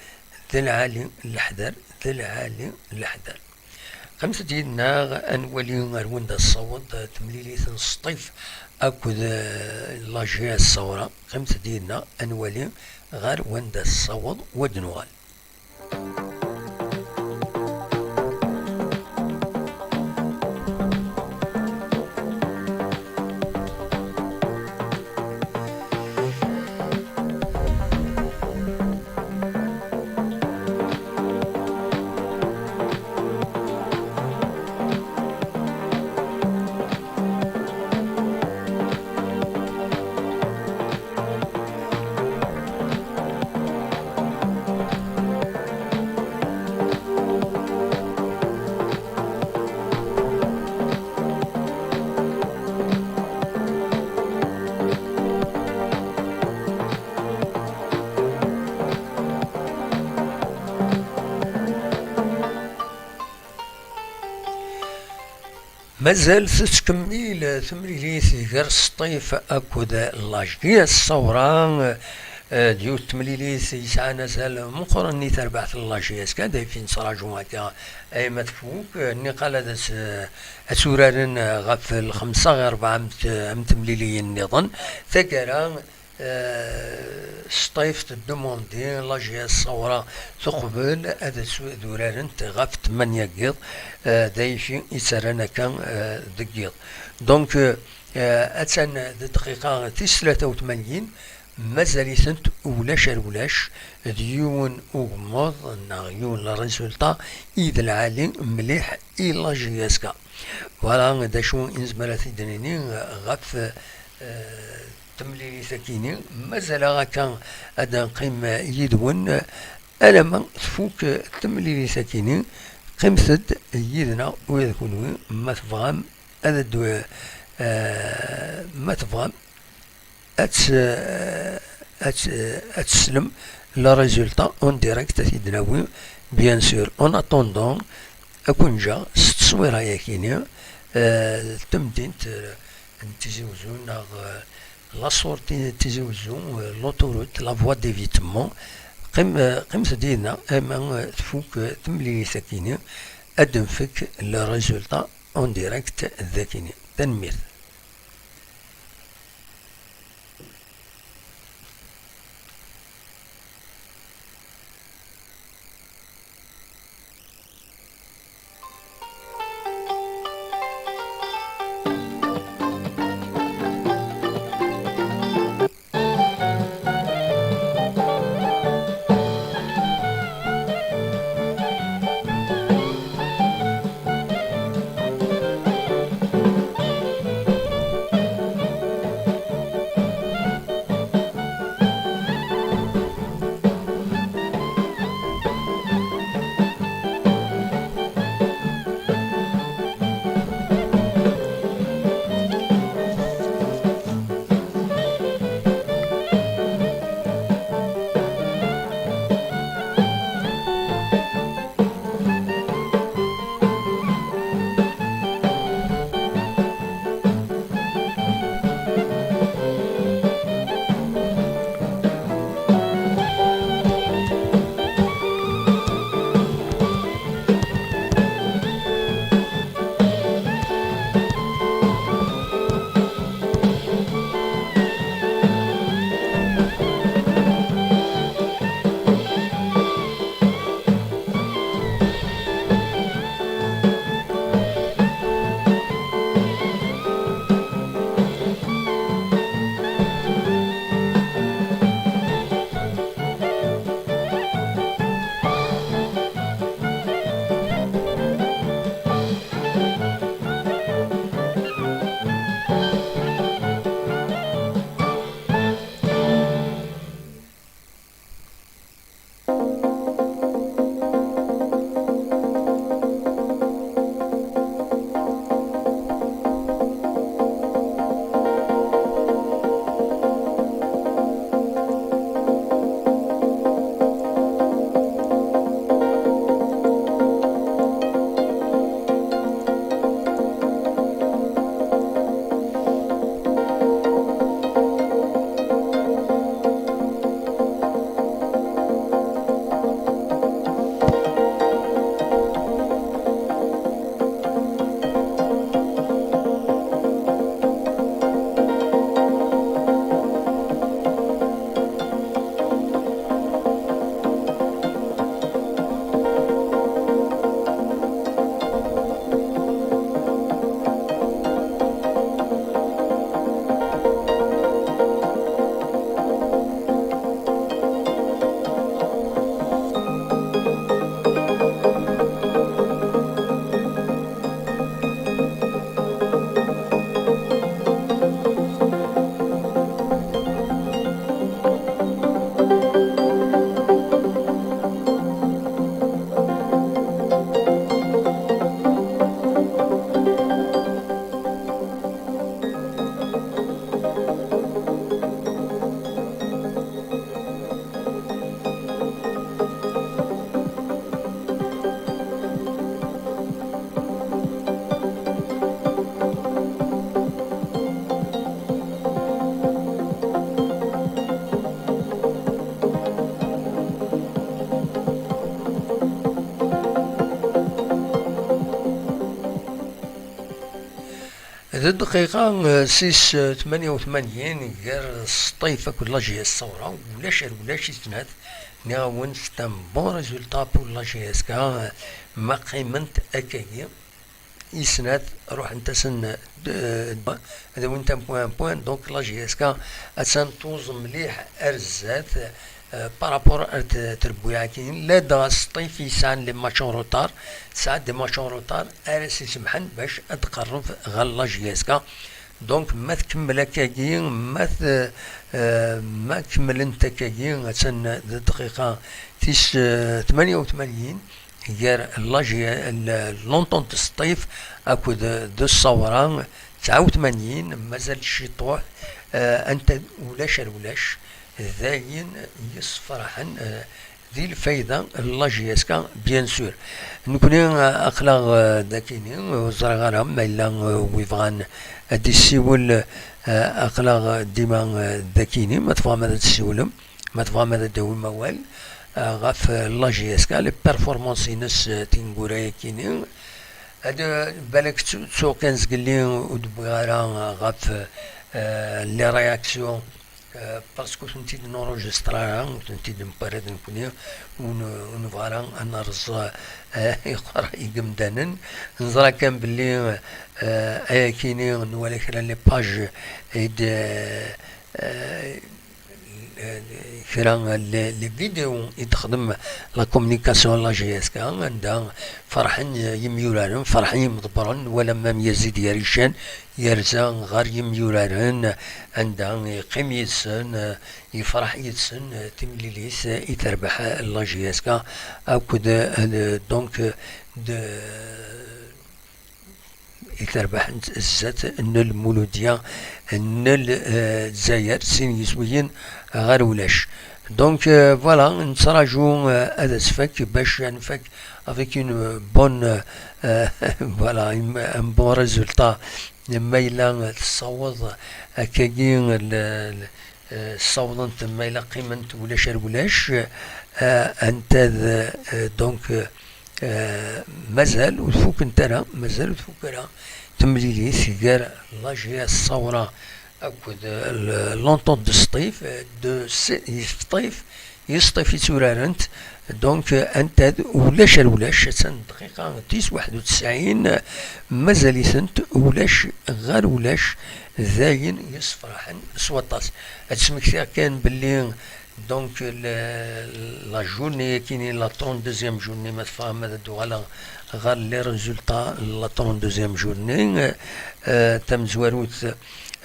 d lɛali leḥder, d lɛali leḥder. Qqimet-d yid-neɣ ad nwali ar wanda tessaweḍ, eh, temlilit n Sṭif akked, eh, la J S Saura. Qqimet-d yid-neɣ ad nwali ɣer wanda tessaweḍ, wa d-nuɣal. Mazal tettkemmil temlilit gar Sṭif akked la J S Saura, eh, d yiwet temlilit yesɛan azal meqqren i terbaɛt n la J S K, d ayefki nettraǧu akka ay ma tfuk, eh, niqal ad as-, eh, ad turaren, eh, ɣef lxemsa ɣer rebɛa am t-, am temliliyin nniḍen. Taggara, eh, Sṭif teddumandi, la J S Saura teqbel ad as-, ad urarent ɣef tmanya n yiḍ, eh, d ayefki yettarran akka, eh, deg yiḍ. Donc, eh, attan d dqiqa tis tlata u tmanyin, mazal-itent ulac ar ulac, d yiwen ugemmuḍ neɣ yiwen le résultat i d lɛali mliḥ i la J S K. Voilà d acu i nezmer ad t-id-nini ɣef, eh, temlilit-akini. Mazal-aɣ akka ad neqqim yid-wen alamma tfuk temlilit-akini. Qqimet-d yid-neɣ ula d kunwi ma tebɣam ad d-, eh, ma tebɣam ad t-, ad t-, ad teslem le résultat en direct, ad t-id-nawi, bien sûr. En attendant, ad ken-ǧǧeɣ s tteswira-yakini, eh, tamdint, eh, n Tizi Uzzu, neɣ, eh, la sortie n Tizi Uzzu, eh, l'autoroute, la voie d'évitement. Qqim-, eh, qqimet-d yid-neɣ, ama, eh, tfuk, eh, temlilit-akini, ad d-nfek le résultat en direct dakini. Tanemmirt. D dqiqa, eh, sis, eh, tmanya u tmanyin, gar Sṭif akked la J S Ṣawra, ulac ar ulac i snat. Nniɣ-awen, c'est un bon résultat pour la J S K, eh, ma qqiment akkagi. I snat, ruḥent-asen, eh, d-, d-, ad awint un point, un point. Donc la J S K attan tuẓ mliḥ ar zdat, eh, par rapport ar t-, trebwiɛakin. Ladɣa Sṭif yesɛan les matchs en retard, tesɛa des matchs en retard ara s-isemḥen bac ad tqerreb ɣer la J S K. Donc ma tkemmel akkagi, ma t-, eh, ma kemmlent akkagi, attan d dqiqa tis, eh, tmanya u tmanyin, gar la J-, l-, l'Entente Sṭif akked d Ṣṣawra tesɛa u tmanyin, mazal ciṭuḥ, eh, anta ulac ar ulac, d ayen yessefraḥen, eh, di lfayda n la J S K, bien sûr. Nekni, eh, aql-aɣ, eh, dakini, ur ẓriɣ ara ma yella, eh, wi bɣan ad d-issiwel, eh, aql-aɣ dima, eh, dakini, ma tebɣam ad d-tessiwlem. Ma tebɣam ad d-tawim awal, eh, ɣef, eh, la J S K, les performances-ines, eh, tineggura-yakini. Ad, eh, balak ttu-, ttuɣ kan zgelli ur d-wwiɣ ara, eh, ɣef, eh, les réactions, eh, parce que ur tent-id-nurujistra ara, ur tent-id-newwi ara d nekkni, ur n-, ur nebɣi ara ad nerẓ, eh, iqerra i yimdanen. Neẓra kan belli, eh, ayakini nwala kra n les pages i d-, eh, kra n les, les vidéos i d-texdem la communication n la J S K, anda ferḥen yimyuraren, ferḥen yimḍebbren, wala Mam Yazid Yarican yerza ɣer yimyuraren, anda yeqqim yid-sen, yefreḥ yid-sen, timlilit i terbeḥ la J S K akked, euh, donc, de i terbaḥent zdat n Lmuludya n, eh, Lezzayer, sin yiswiyen ɣer ulac. Donc, eh, voilà, nettraǧu, eh, ad as-fak bac ad nfak avec une bonne, eh, voilà, un bon résultat. Ma yella tessaweḍ akkagi l-, l-, eh, ssawḍent, ma yella qqiment ulac ar ulac, eh, anta d, eh, donc, eh, Eh, mazal ur tfukent ara, mazal ur tfuk ara temlilit gar la J S Ṣawra akked, eh, l-, l'Entente de Sṭif, eh, de S-, Sṭif, i Sṭif i tturarent. Donc, eh, anta d ulac ar ulac, attan dqiqa tis waḥed u tesɛin, mazal-itent ulac ɣer ulac, d ayen yessefraḥen s waṭas. Ad smektiɣ kan belli Donc, le, la journée-agi, la trente-deuxième journée, ma tebɣam ad d-uɣaleɣ ɣer les résultats, la trente-deuxième journée, euh, tamezwarut,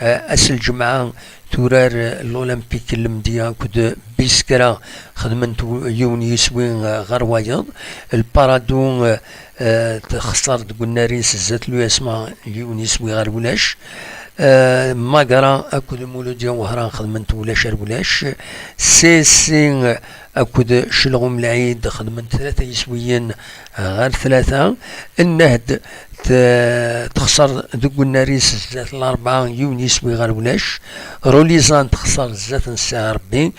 euh, ass n lǧemɛa, turar, euh, l'Olympique n Lemdeyya akked Biskra, xedment w-, yiwen yiswi, euh, ɣer wayeḍ. Le Paradou, euh, euh, texṣer deg unnar-is zdat l'U S M A, yiwen yiswi ɣer ulac. Euh, Magra akked Muludya Wehran xedment ulac ar ulac. C S C akked Celɣum Lɛid xedment tlata yiswiyen ɣer tlata. Nnehd t-, texṣer deg unnar-is zdat Larebɛa, yiwen yiswi ɣer ulac. Rulizan texṣer zdat n Ssaɛa Rebbi,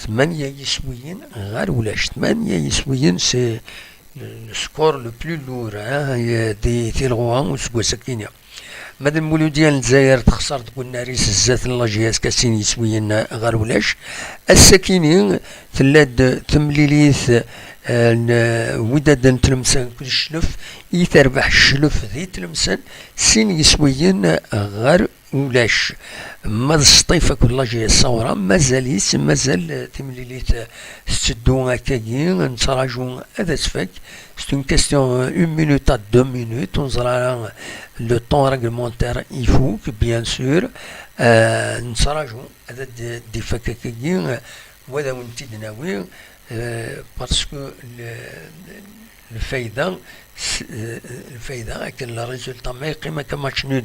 tmanya yiswiyen ɣer ulac. Tmanya yiswiyen, c'est le score le plus lourd, hein, di tilɣuɣa useggas-agi. Ma d Lmuludya n Lezzayer texṣer deg unnar-is zdat n la J S K sin yiswiyen ɣer ulac. Ass-akini tella-d temlilit, eh, n Wydad n Tlemsan akked Cclef, i terbeḥ Cclef di Tlemsan sin yiswiyen ɣer ulac. Ma d Sṭif akked la J S Ṣawra, mazal-itt, mazal, eh, timlilit, eh, tetteddu akkagi, nettraǧu ad as-tfak. C'est une question, euh, une minute à deux minutes. Ur neẓri ara, le temps réglementaire ifuk, bien sûr. Euh, nettraǧu ad d-, d-ifak akkagi, euh, wa ad awen-t-id-nawi, euh, parce que le, lfayda, s-, euh, lfayda, akken le résultat ma yeqqim akka match nul,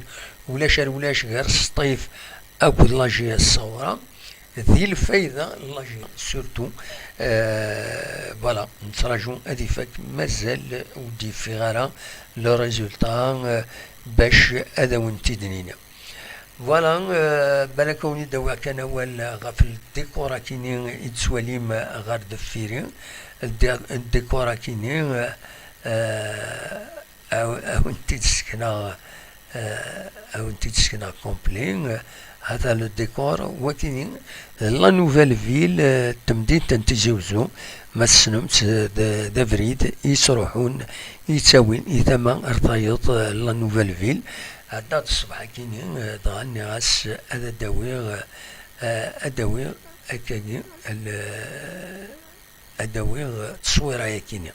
ulac ar ulac gar Sṭif akked la J S Ṣawra, di lfayda n la J S K surtout. Euh, voilà, nettraǧu ad ifak, mazal ur d-yeffiɣ ara le résultat, euh, bac ad awen-t-id-nini. Voilà, euh, balak ad awen-id-awiɣ kan awal ɣef le décor-akini i d-tettwalim ɣer deffir-i. Le dé-, le décor-akini, euh, euh, aw-, ad awen-t-id-sekneɣ, a wen-t-id-sekneɣ complet. Hata le décor, wakini, la nouvelle ville, eh, temdint n Tizi Uzzu, ma tessnem-tt, eh, d, d abrid i yettruḥun, i yettawin i tama ar tayeḍ, eh, la nouvelle ville. Ɛeddaɣ-d ṣṣbeḥ akini, eh, dɣa nniɣ-as ad d-awiɣ, eh, ad d-awiɣ akkagi, l-, ad d-awiɣ tteswira-yakini.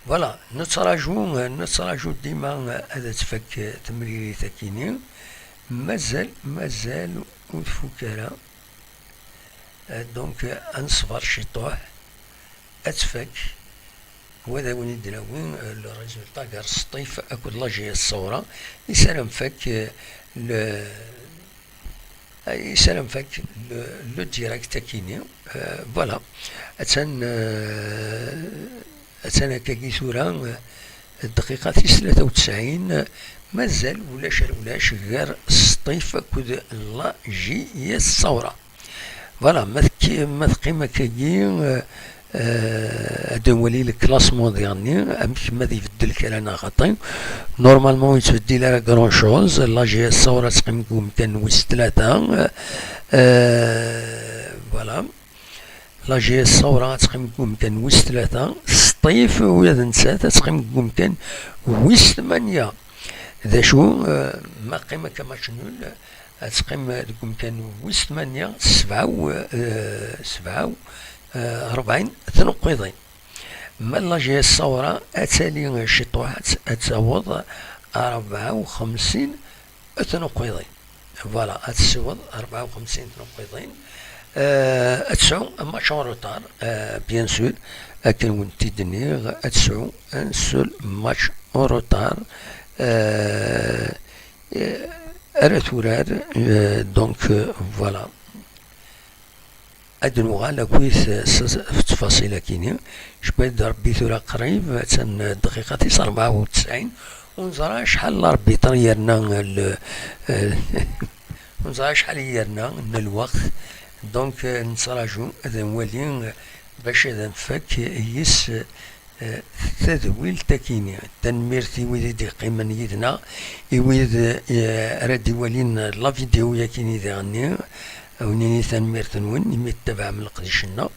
Voilà, nettraǧu, nettraǧu dima ad tfak temlilit akini. Mazal, mazal ur tfuk ara. Donc, ad neṣber ciṭuḥ, ad tfak. Wa d awen-id-nawi, eh, le résultat gar Sṭif akked la J S Ṣawra. Yessaram fak, eh, le, eh, yessaram fak le, le direct akini. Eh, voilà. Attan, eh, attan akkagi tura, eh, dqiqa tis tlata u tesɛin, eh, mazal ulac ar ulac gar Sṭif akked la J S Ṣawra. Voilà, ma tekki-, ma teqqim akkagi, eh, eh, ad nwali le classement diɣenni, amek ma ad ibeddel kra neɣ xaṭi. Normalement, ur yettbeddil ara grand chose. La J S Ṣawra teqqim deg umkan wis tlata. Eh, voilà. La J S Ṣawra ad teqqim deg umkan wis tlata. Sṭif, ula d nettat ad teqqim deg umkan wis tmanya. D acu, eh, ma qqim akka match nul, ad teqqim deg umkan wis tmanya, sebɛa u, eh, sebɛa u, eh, rebɛin tneqqiḍin. Ma la J S Ṣawra ad tali ciṭuḥ, ad, ad taweḍ rebɛa u xemsin tneqqiḍin. Voilà, ad tessiweḍ rebɛa u xemsin tneqqiḍin. Eh, ad tesɛu un match en retard, eh, bien sûr, akken wen-t-id-nniɣ, ad tesɛu un seul match en retard. Eh, eh, ara turar, eh, donc, eh, voilà. Ad nuɣal akkit s, s, f ttfaṣil akini. Jbed Rebbi tura qrib, attan dqiqa tis rebɛa u tesɛin. Ur neẓra acḥal l'arbitre yerna l-, ur neẓra acḥal i yerna n lweqt. Donc, eh, nettraǧu ad nwali, eh, bac ad nfak yis, eh, tadwilt akini. Tanemmirt i wid i d-iqqimen yid-neɣ, i wid, eh, ara d-iwalin la vidéo yakini diɣenni, a wen-nini tanemmirt-nwen imi tettabaɛem leqdic-nneɣ.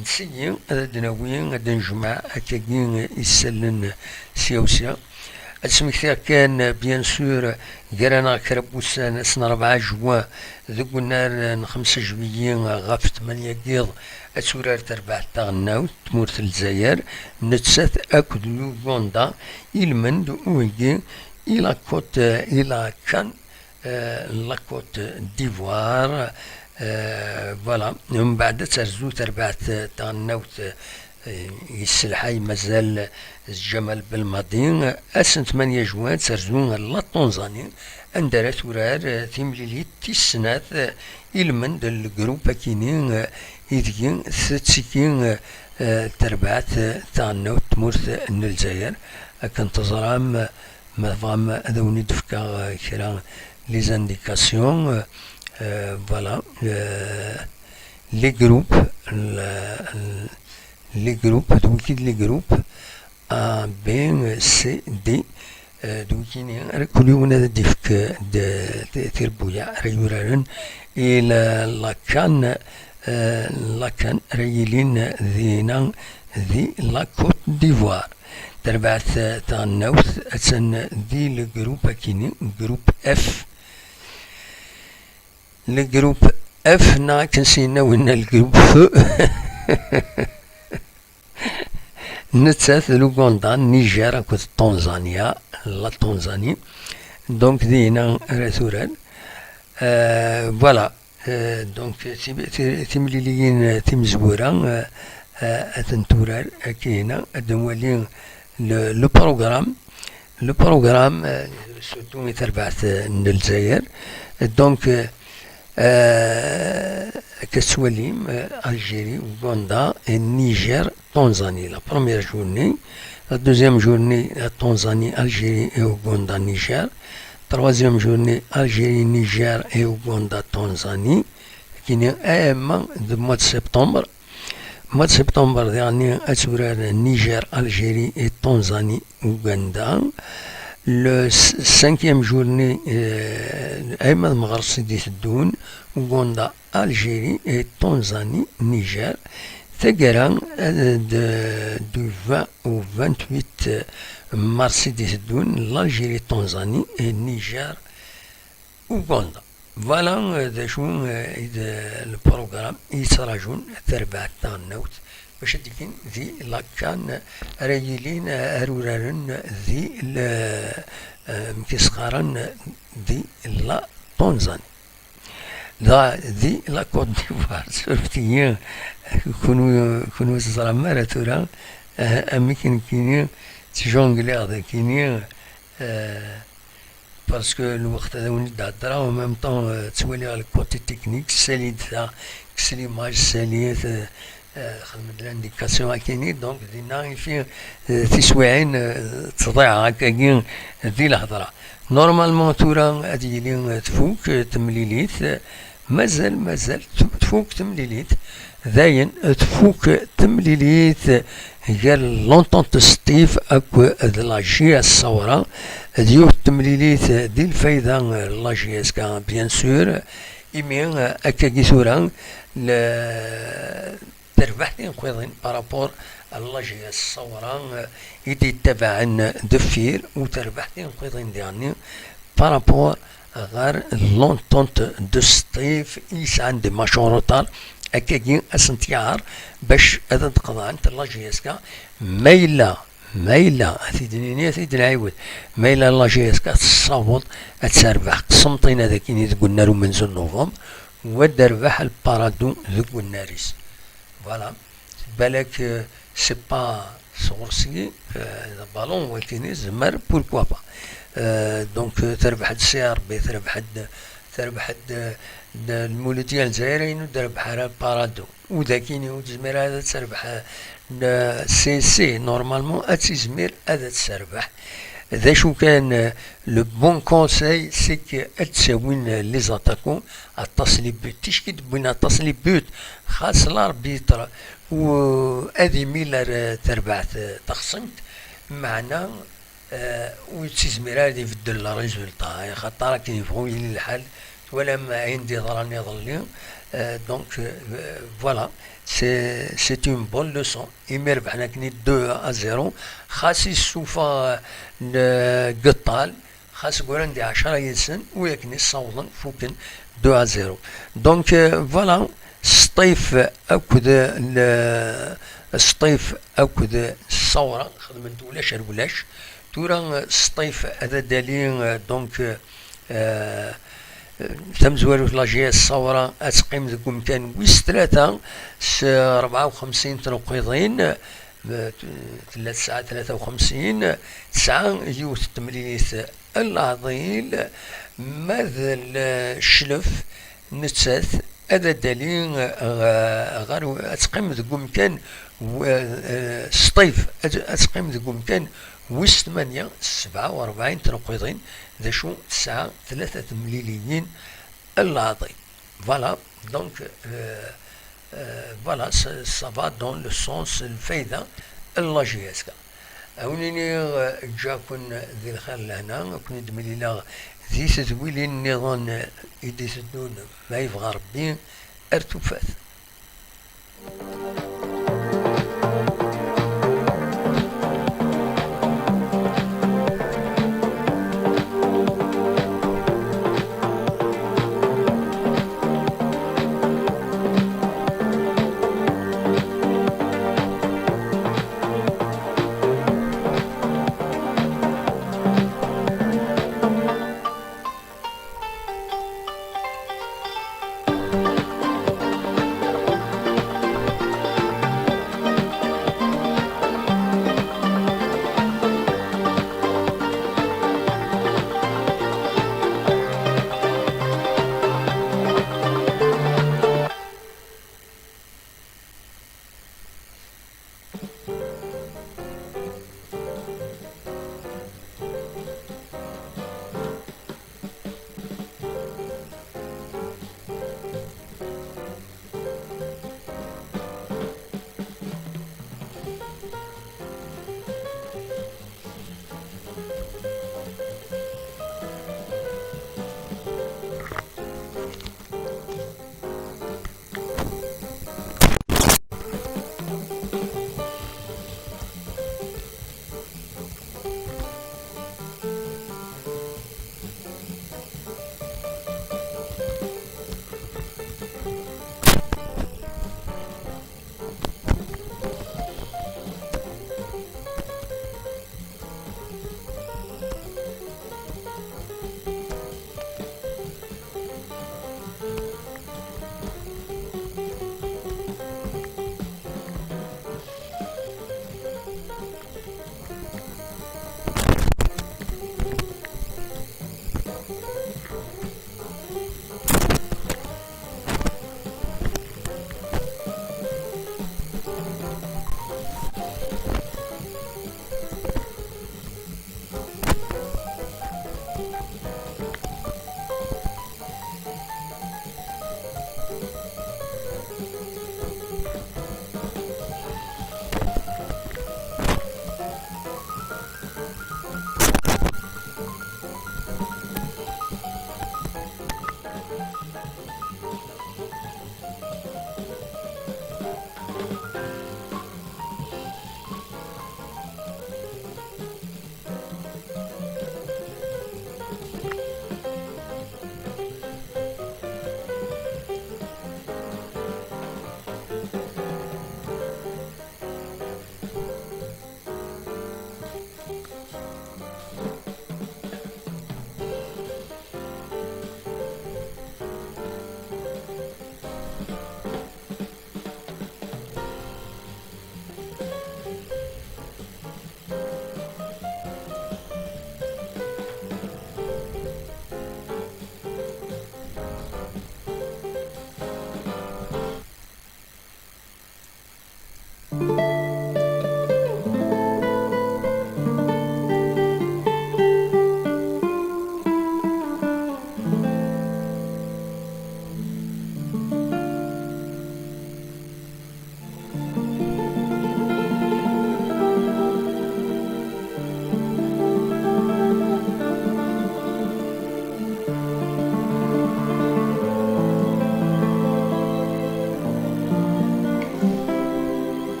Nseggi ad d-nawi, ad d-nejmeɛ akkagi isallen sya u sya. Ad smektiɣ kan, bien sûr, gar-aneɣ kra n wussan, ass n rebɛa juin, deg unnar n xemsa juillet ɣef tmanya n yiḍ, ad turar terbaɛt taɣelnawt tmurt n Lezzayer, nettat akked Luganda, ilmend uheggi i la Côte, i la CAN, eh, la Côte d'Ivoire. Eh, voilà. Mbeɛd ad terzu terbaɛt, eh, taɣelnawt, eh, yesselḥay mazal Ǧamal Belmadi. Ass n tmanya juin ad terzu la Tanzanie, anda ara turar, eh, timlilit tis snat, eh, ilmend n lgrup akini, eh, ideg tettiki, eh, terbaɛt, eh, taɣelnawt tmurt n Lezzayer. Akken teẓram, eh, ma tebɣam ad awen-id-fkeɣ, eh, kra les indications, eh, eh, voilà, eh, les groupes, le, le, les groupes, d wiki d les groupes, A, B, C, D, eh, d wikini ara kul yiwen ad d-ifk, eh, d, d, tirbuyaɛ ara yuraren i la, la CAN, eh, la CAN ara yilin dina di la Côte d'Ivoire. Terbaɛt, eh, taɣelnawt attan di le groupe akini, groupe F. Le groupe F, neɣ akken s-yenna winna le groupe F. Nettat d Luganda, Niger akked Tanzania, la Tanzanie. Donc, dina ara turar. Euh, voilà. Euh, donc, ti-, ti-, timliliyin timezwura, euh, euh, ad tent-turar akkina, ad nwali le, le programme. Le programme, euh, surtout i terbaɛt, euh, n Lezzayer. Donc, euh, euh, akka tettwalim, euh, Algérie, Ouganda, et Niger, Tanzanie. La première journée, la deuxième journée, la Tanzanie, Algérie et Ouganda, Niger. Troisième journée, Algérie, Niger et Ouganda, Tanzanie. Kini A M de mois de septembre. Mois de septembre dernier, ad turar Niger, Algérie et Tanzanie, Ouganda. Le cinquième journée, euh, ayen ma d meɣres i d-iteddun, Ouganda, Algérie, et Tanzanie, Niger. Taggara, euh, de, du vingt au vingt-huit mars i d-iteddun, l'Algérie, Tanzanie, et Niger, Ouganda. Voilà, euh, d acu, euh, i d, euh, le programme i yettraǧun tarbaɛt taɣelnawt bac ad d-ilin di la CAN ara yilin, euh, ar uraren di le, euh, amek i s-qqaren, di la Tanzanie. Da, di la Côte d'Ivoire, surfet-iyi, kunwi, kunwi ur teẓram ara tura, euh, amek nekkini ttjungleɣ dakini, euh, parce que lweqt ad awen-d-heddreɣ, en même temps, euh, ttwaliɣ le côté technique, sali-d ta, kkes l'image, sali-t, euh, euh, xedmen-d l'indication akini, donc dinna ifi, euh, tiswiɛin, euh, ttḍiɛeɣ akkagi di lhedra. Normalement tura ad yili, euh, tfuk, euh, temlilit, euh, mazal, mazal tf-, tfuk temlilit. Dayen, tfuk temlilit gar l'Entente Sṭif akked la J S Sawra. D yiwet temlilit di lfayda n la J S K, bien sûr, imi, eh, akkagi tura, le-, terbeḥ tinqiḍin par rapport à la J S Sawra, eh, i d-yettabaɛen deffir, u terbeḥ tinqiḍin diɣenni par rapport ɣer l'Entente de Sṭif i yesɛan des machins en retard, akkagi ad sent-yaɛer bac ad d-qeḍɛent la J S K. Ma yella, ma yella, ad t-id-nini, ad t-id-nɛiwed, ma yella la J S K tessaweḍ ad terbeḥ qsenṭina dagini deg unnar umenzu n novembre, u ad d-terbeḥ le Paradou deg unnar-is. Voilà. Balak, euh, c'est pas sɣur-s, euh, le ballon, wakini, zemer, pourquoi pas. Euh, donc, euh, terbeḥ-d C R B, terbeḥ-d, terbeḥ-d, euh, le Mouloudia Lezzayer, inu terbeḥ ara Paradou. U dakini, u tezmer ara terbeḥ, euh, le C C, normalement, ad tizmer ad terbeḥ. D acu kan, euh, le bon conseil, c'est que ad tawin, euh, les attaquants, aṭas les buts. Ticki d-wwin aṭas les buts, xas l'arbitre, u ad imil ar, eh, terbaɛt, eh, taxṣimt, meɛna, eh, ur yettizmir ara ad ibeddel le résultat, axaṭer akken yebɣu yili lḥal, twalam ayen d-yeḍran iḍelli, eh, donc, eh, voilà, c'est, c'est une bonne leçon, imi rebḥen akken deux à zéro, xas issufeɣ, eh, n-, geṭṭal, xas gguran di ɛecra yid-sen, u akken i ssawḍen fukken deux à zéro. Donc, euh, voilà, Sṭif akked le, Sṭif akked Sawra xedmen-d ulac ar ulac. Tura, euh, Sṭif ad d-ali, euh, donc, euh, euh, tamezwarut la J S Sawra ad teqqim deg umkan wis tlata s rebɛa u xemsin tneqqiḍin, euh, tella tesɛa tlata u xemsin, tesɛa yiwet n temlilit n leɛḍil, ma d leclef nettat ad d-tali, eh, ɣer, ad teqqim deg umkan w-, eh, Sṭif, ad, ad teqqim deg umkan wis tmanya, sebɛa u rebɛin tneqqiḍin, d acu tesɛa tlata temliliyin n leɛḍil. Voilà, donc, euh, euh, voilà, ça, ça va dans le sens, lfayda n la J S K. Ad wen-iniɣ, eh, ǧǧiɣ-ken di lxir lehna, ad ken-id-mlileɣ di tedwilin nniḍen, eh, i d-iteddun, ma yebɣa Rebbi, ar tufat.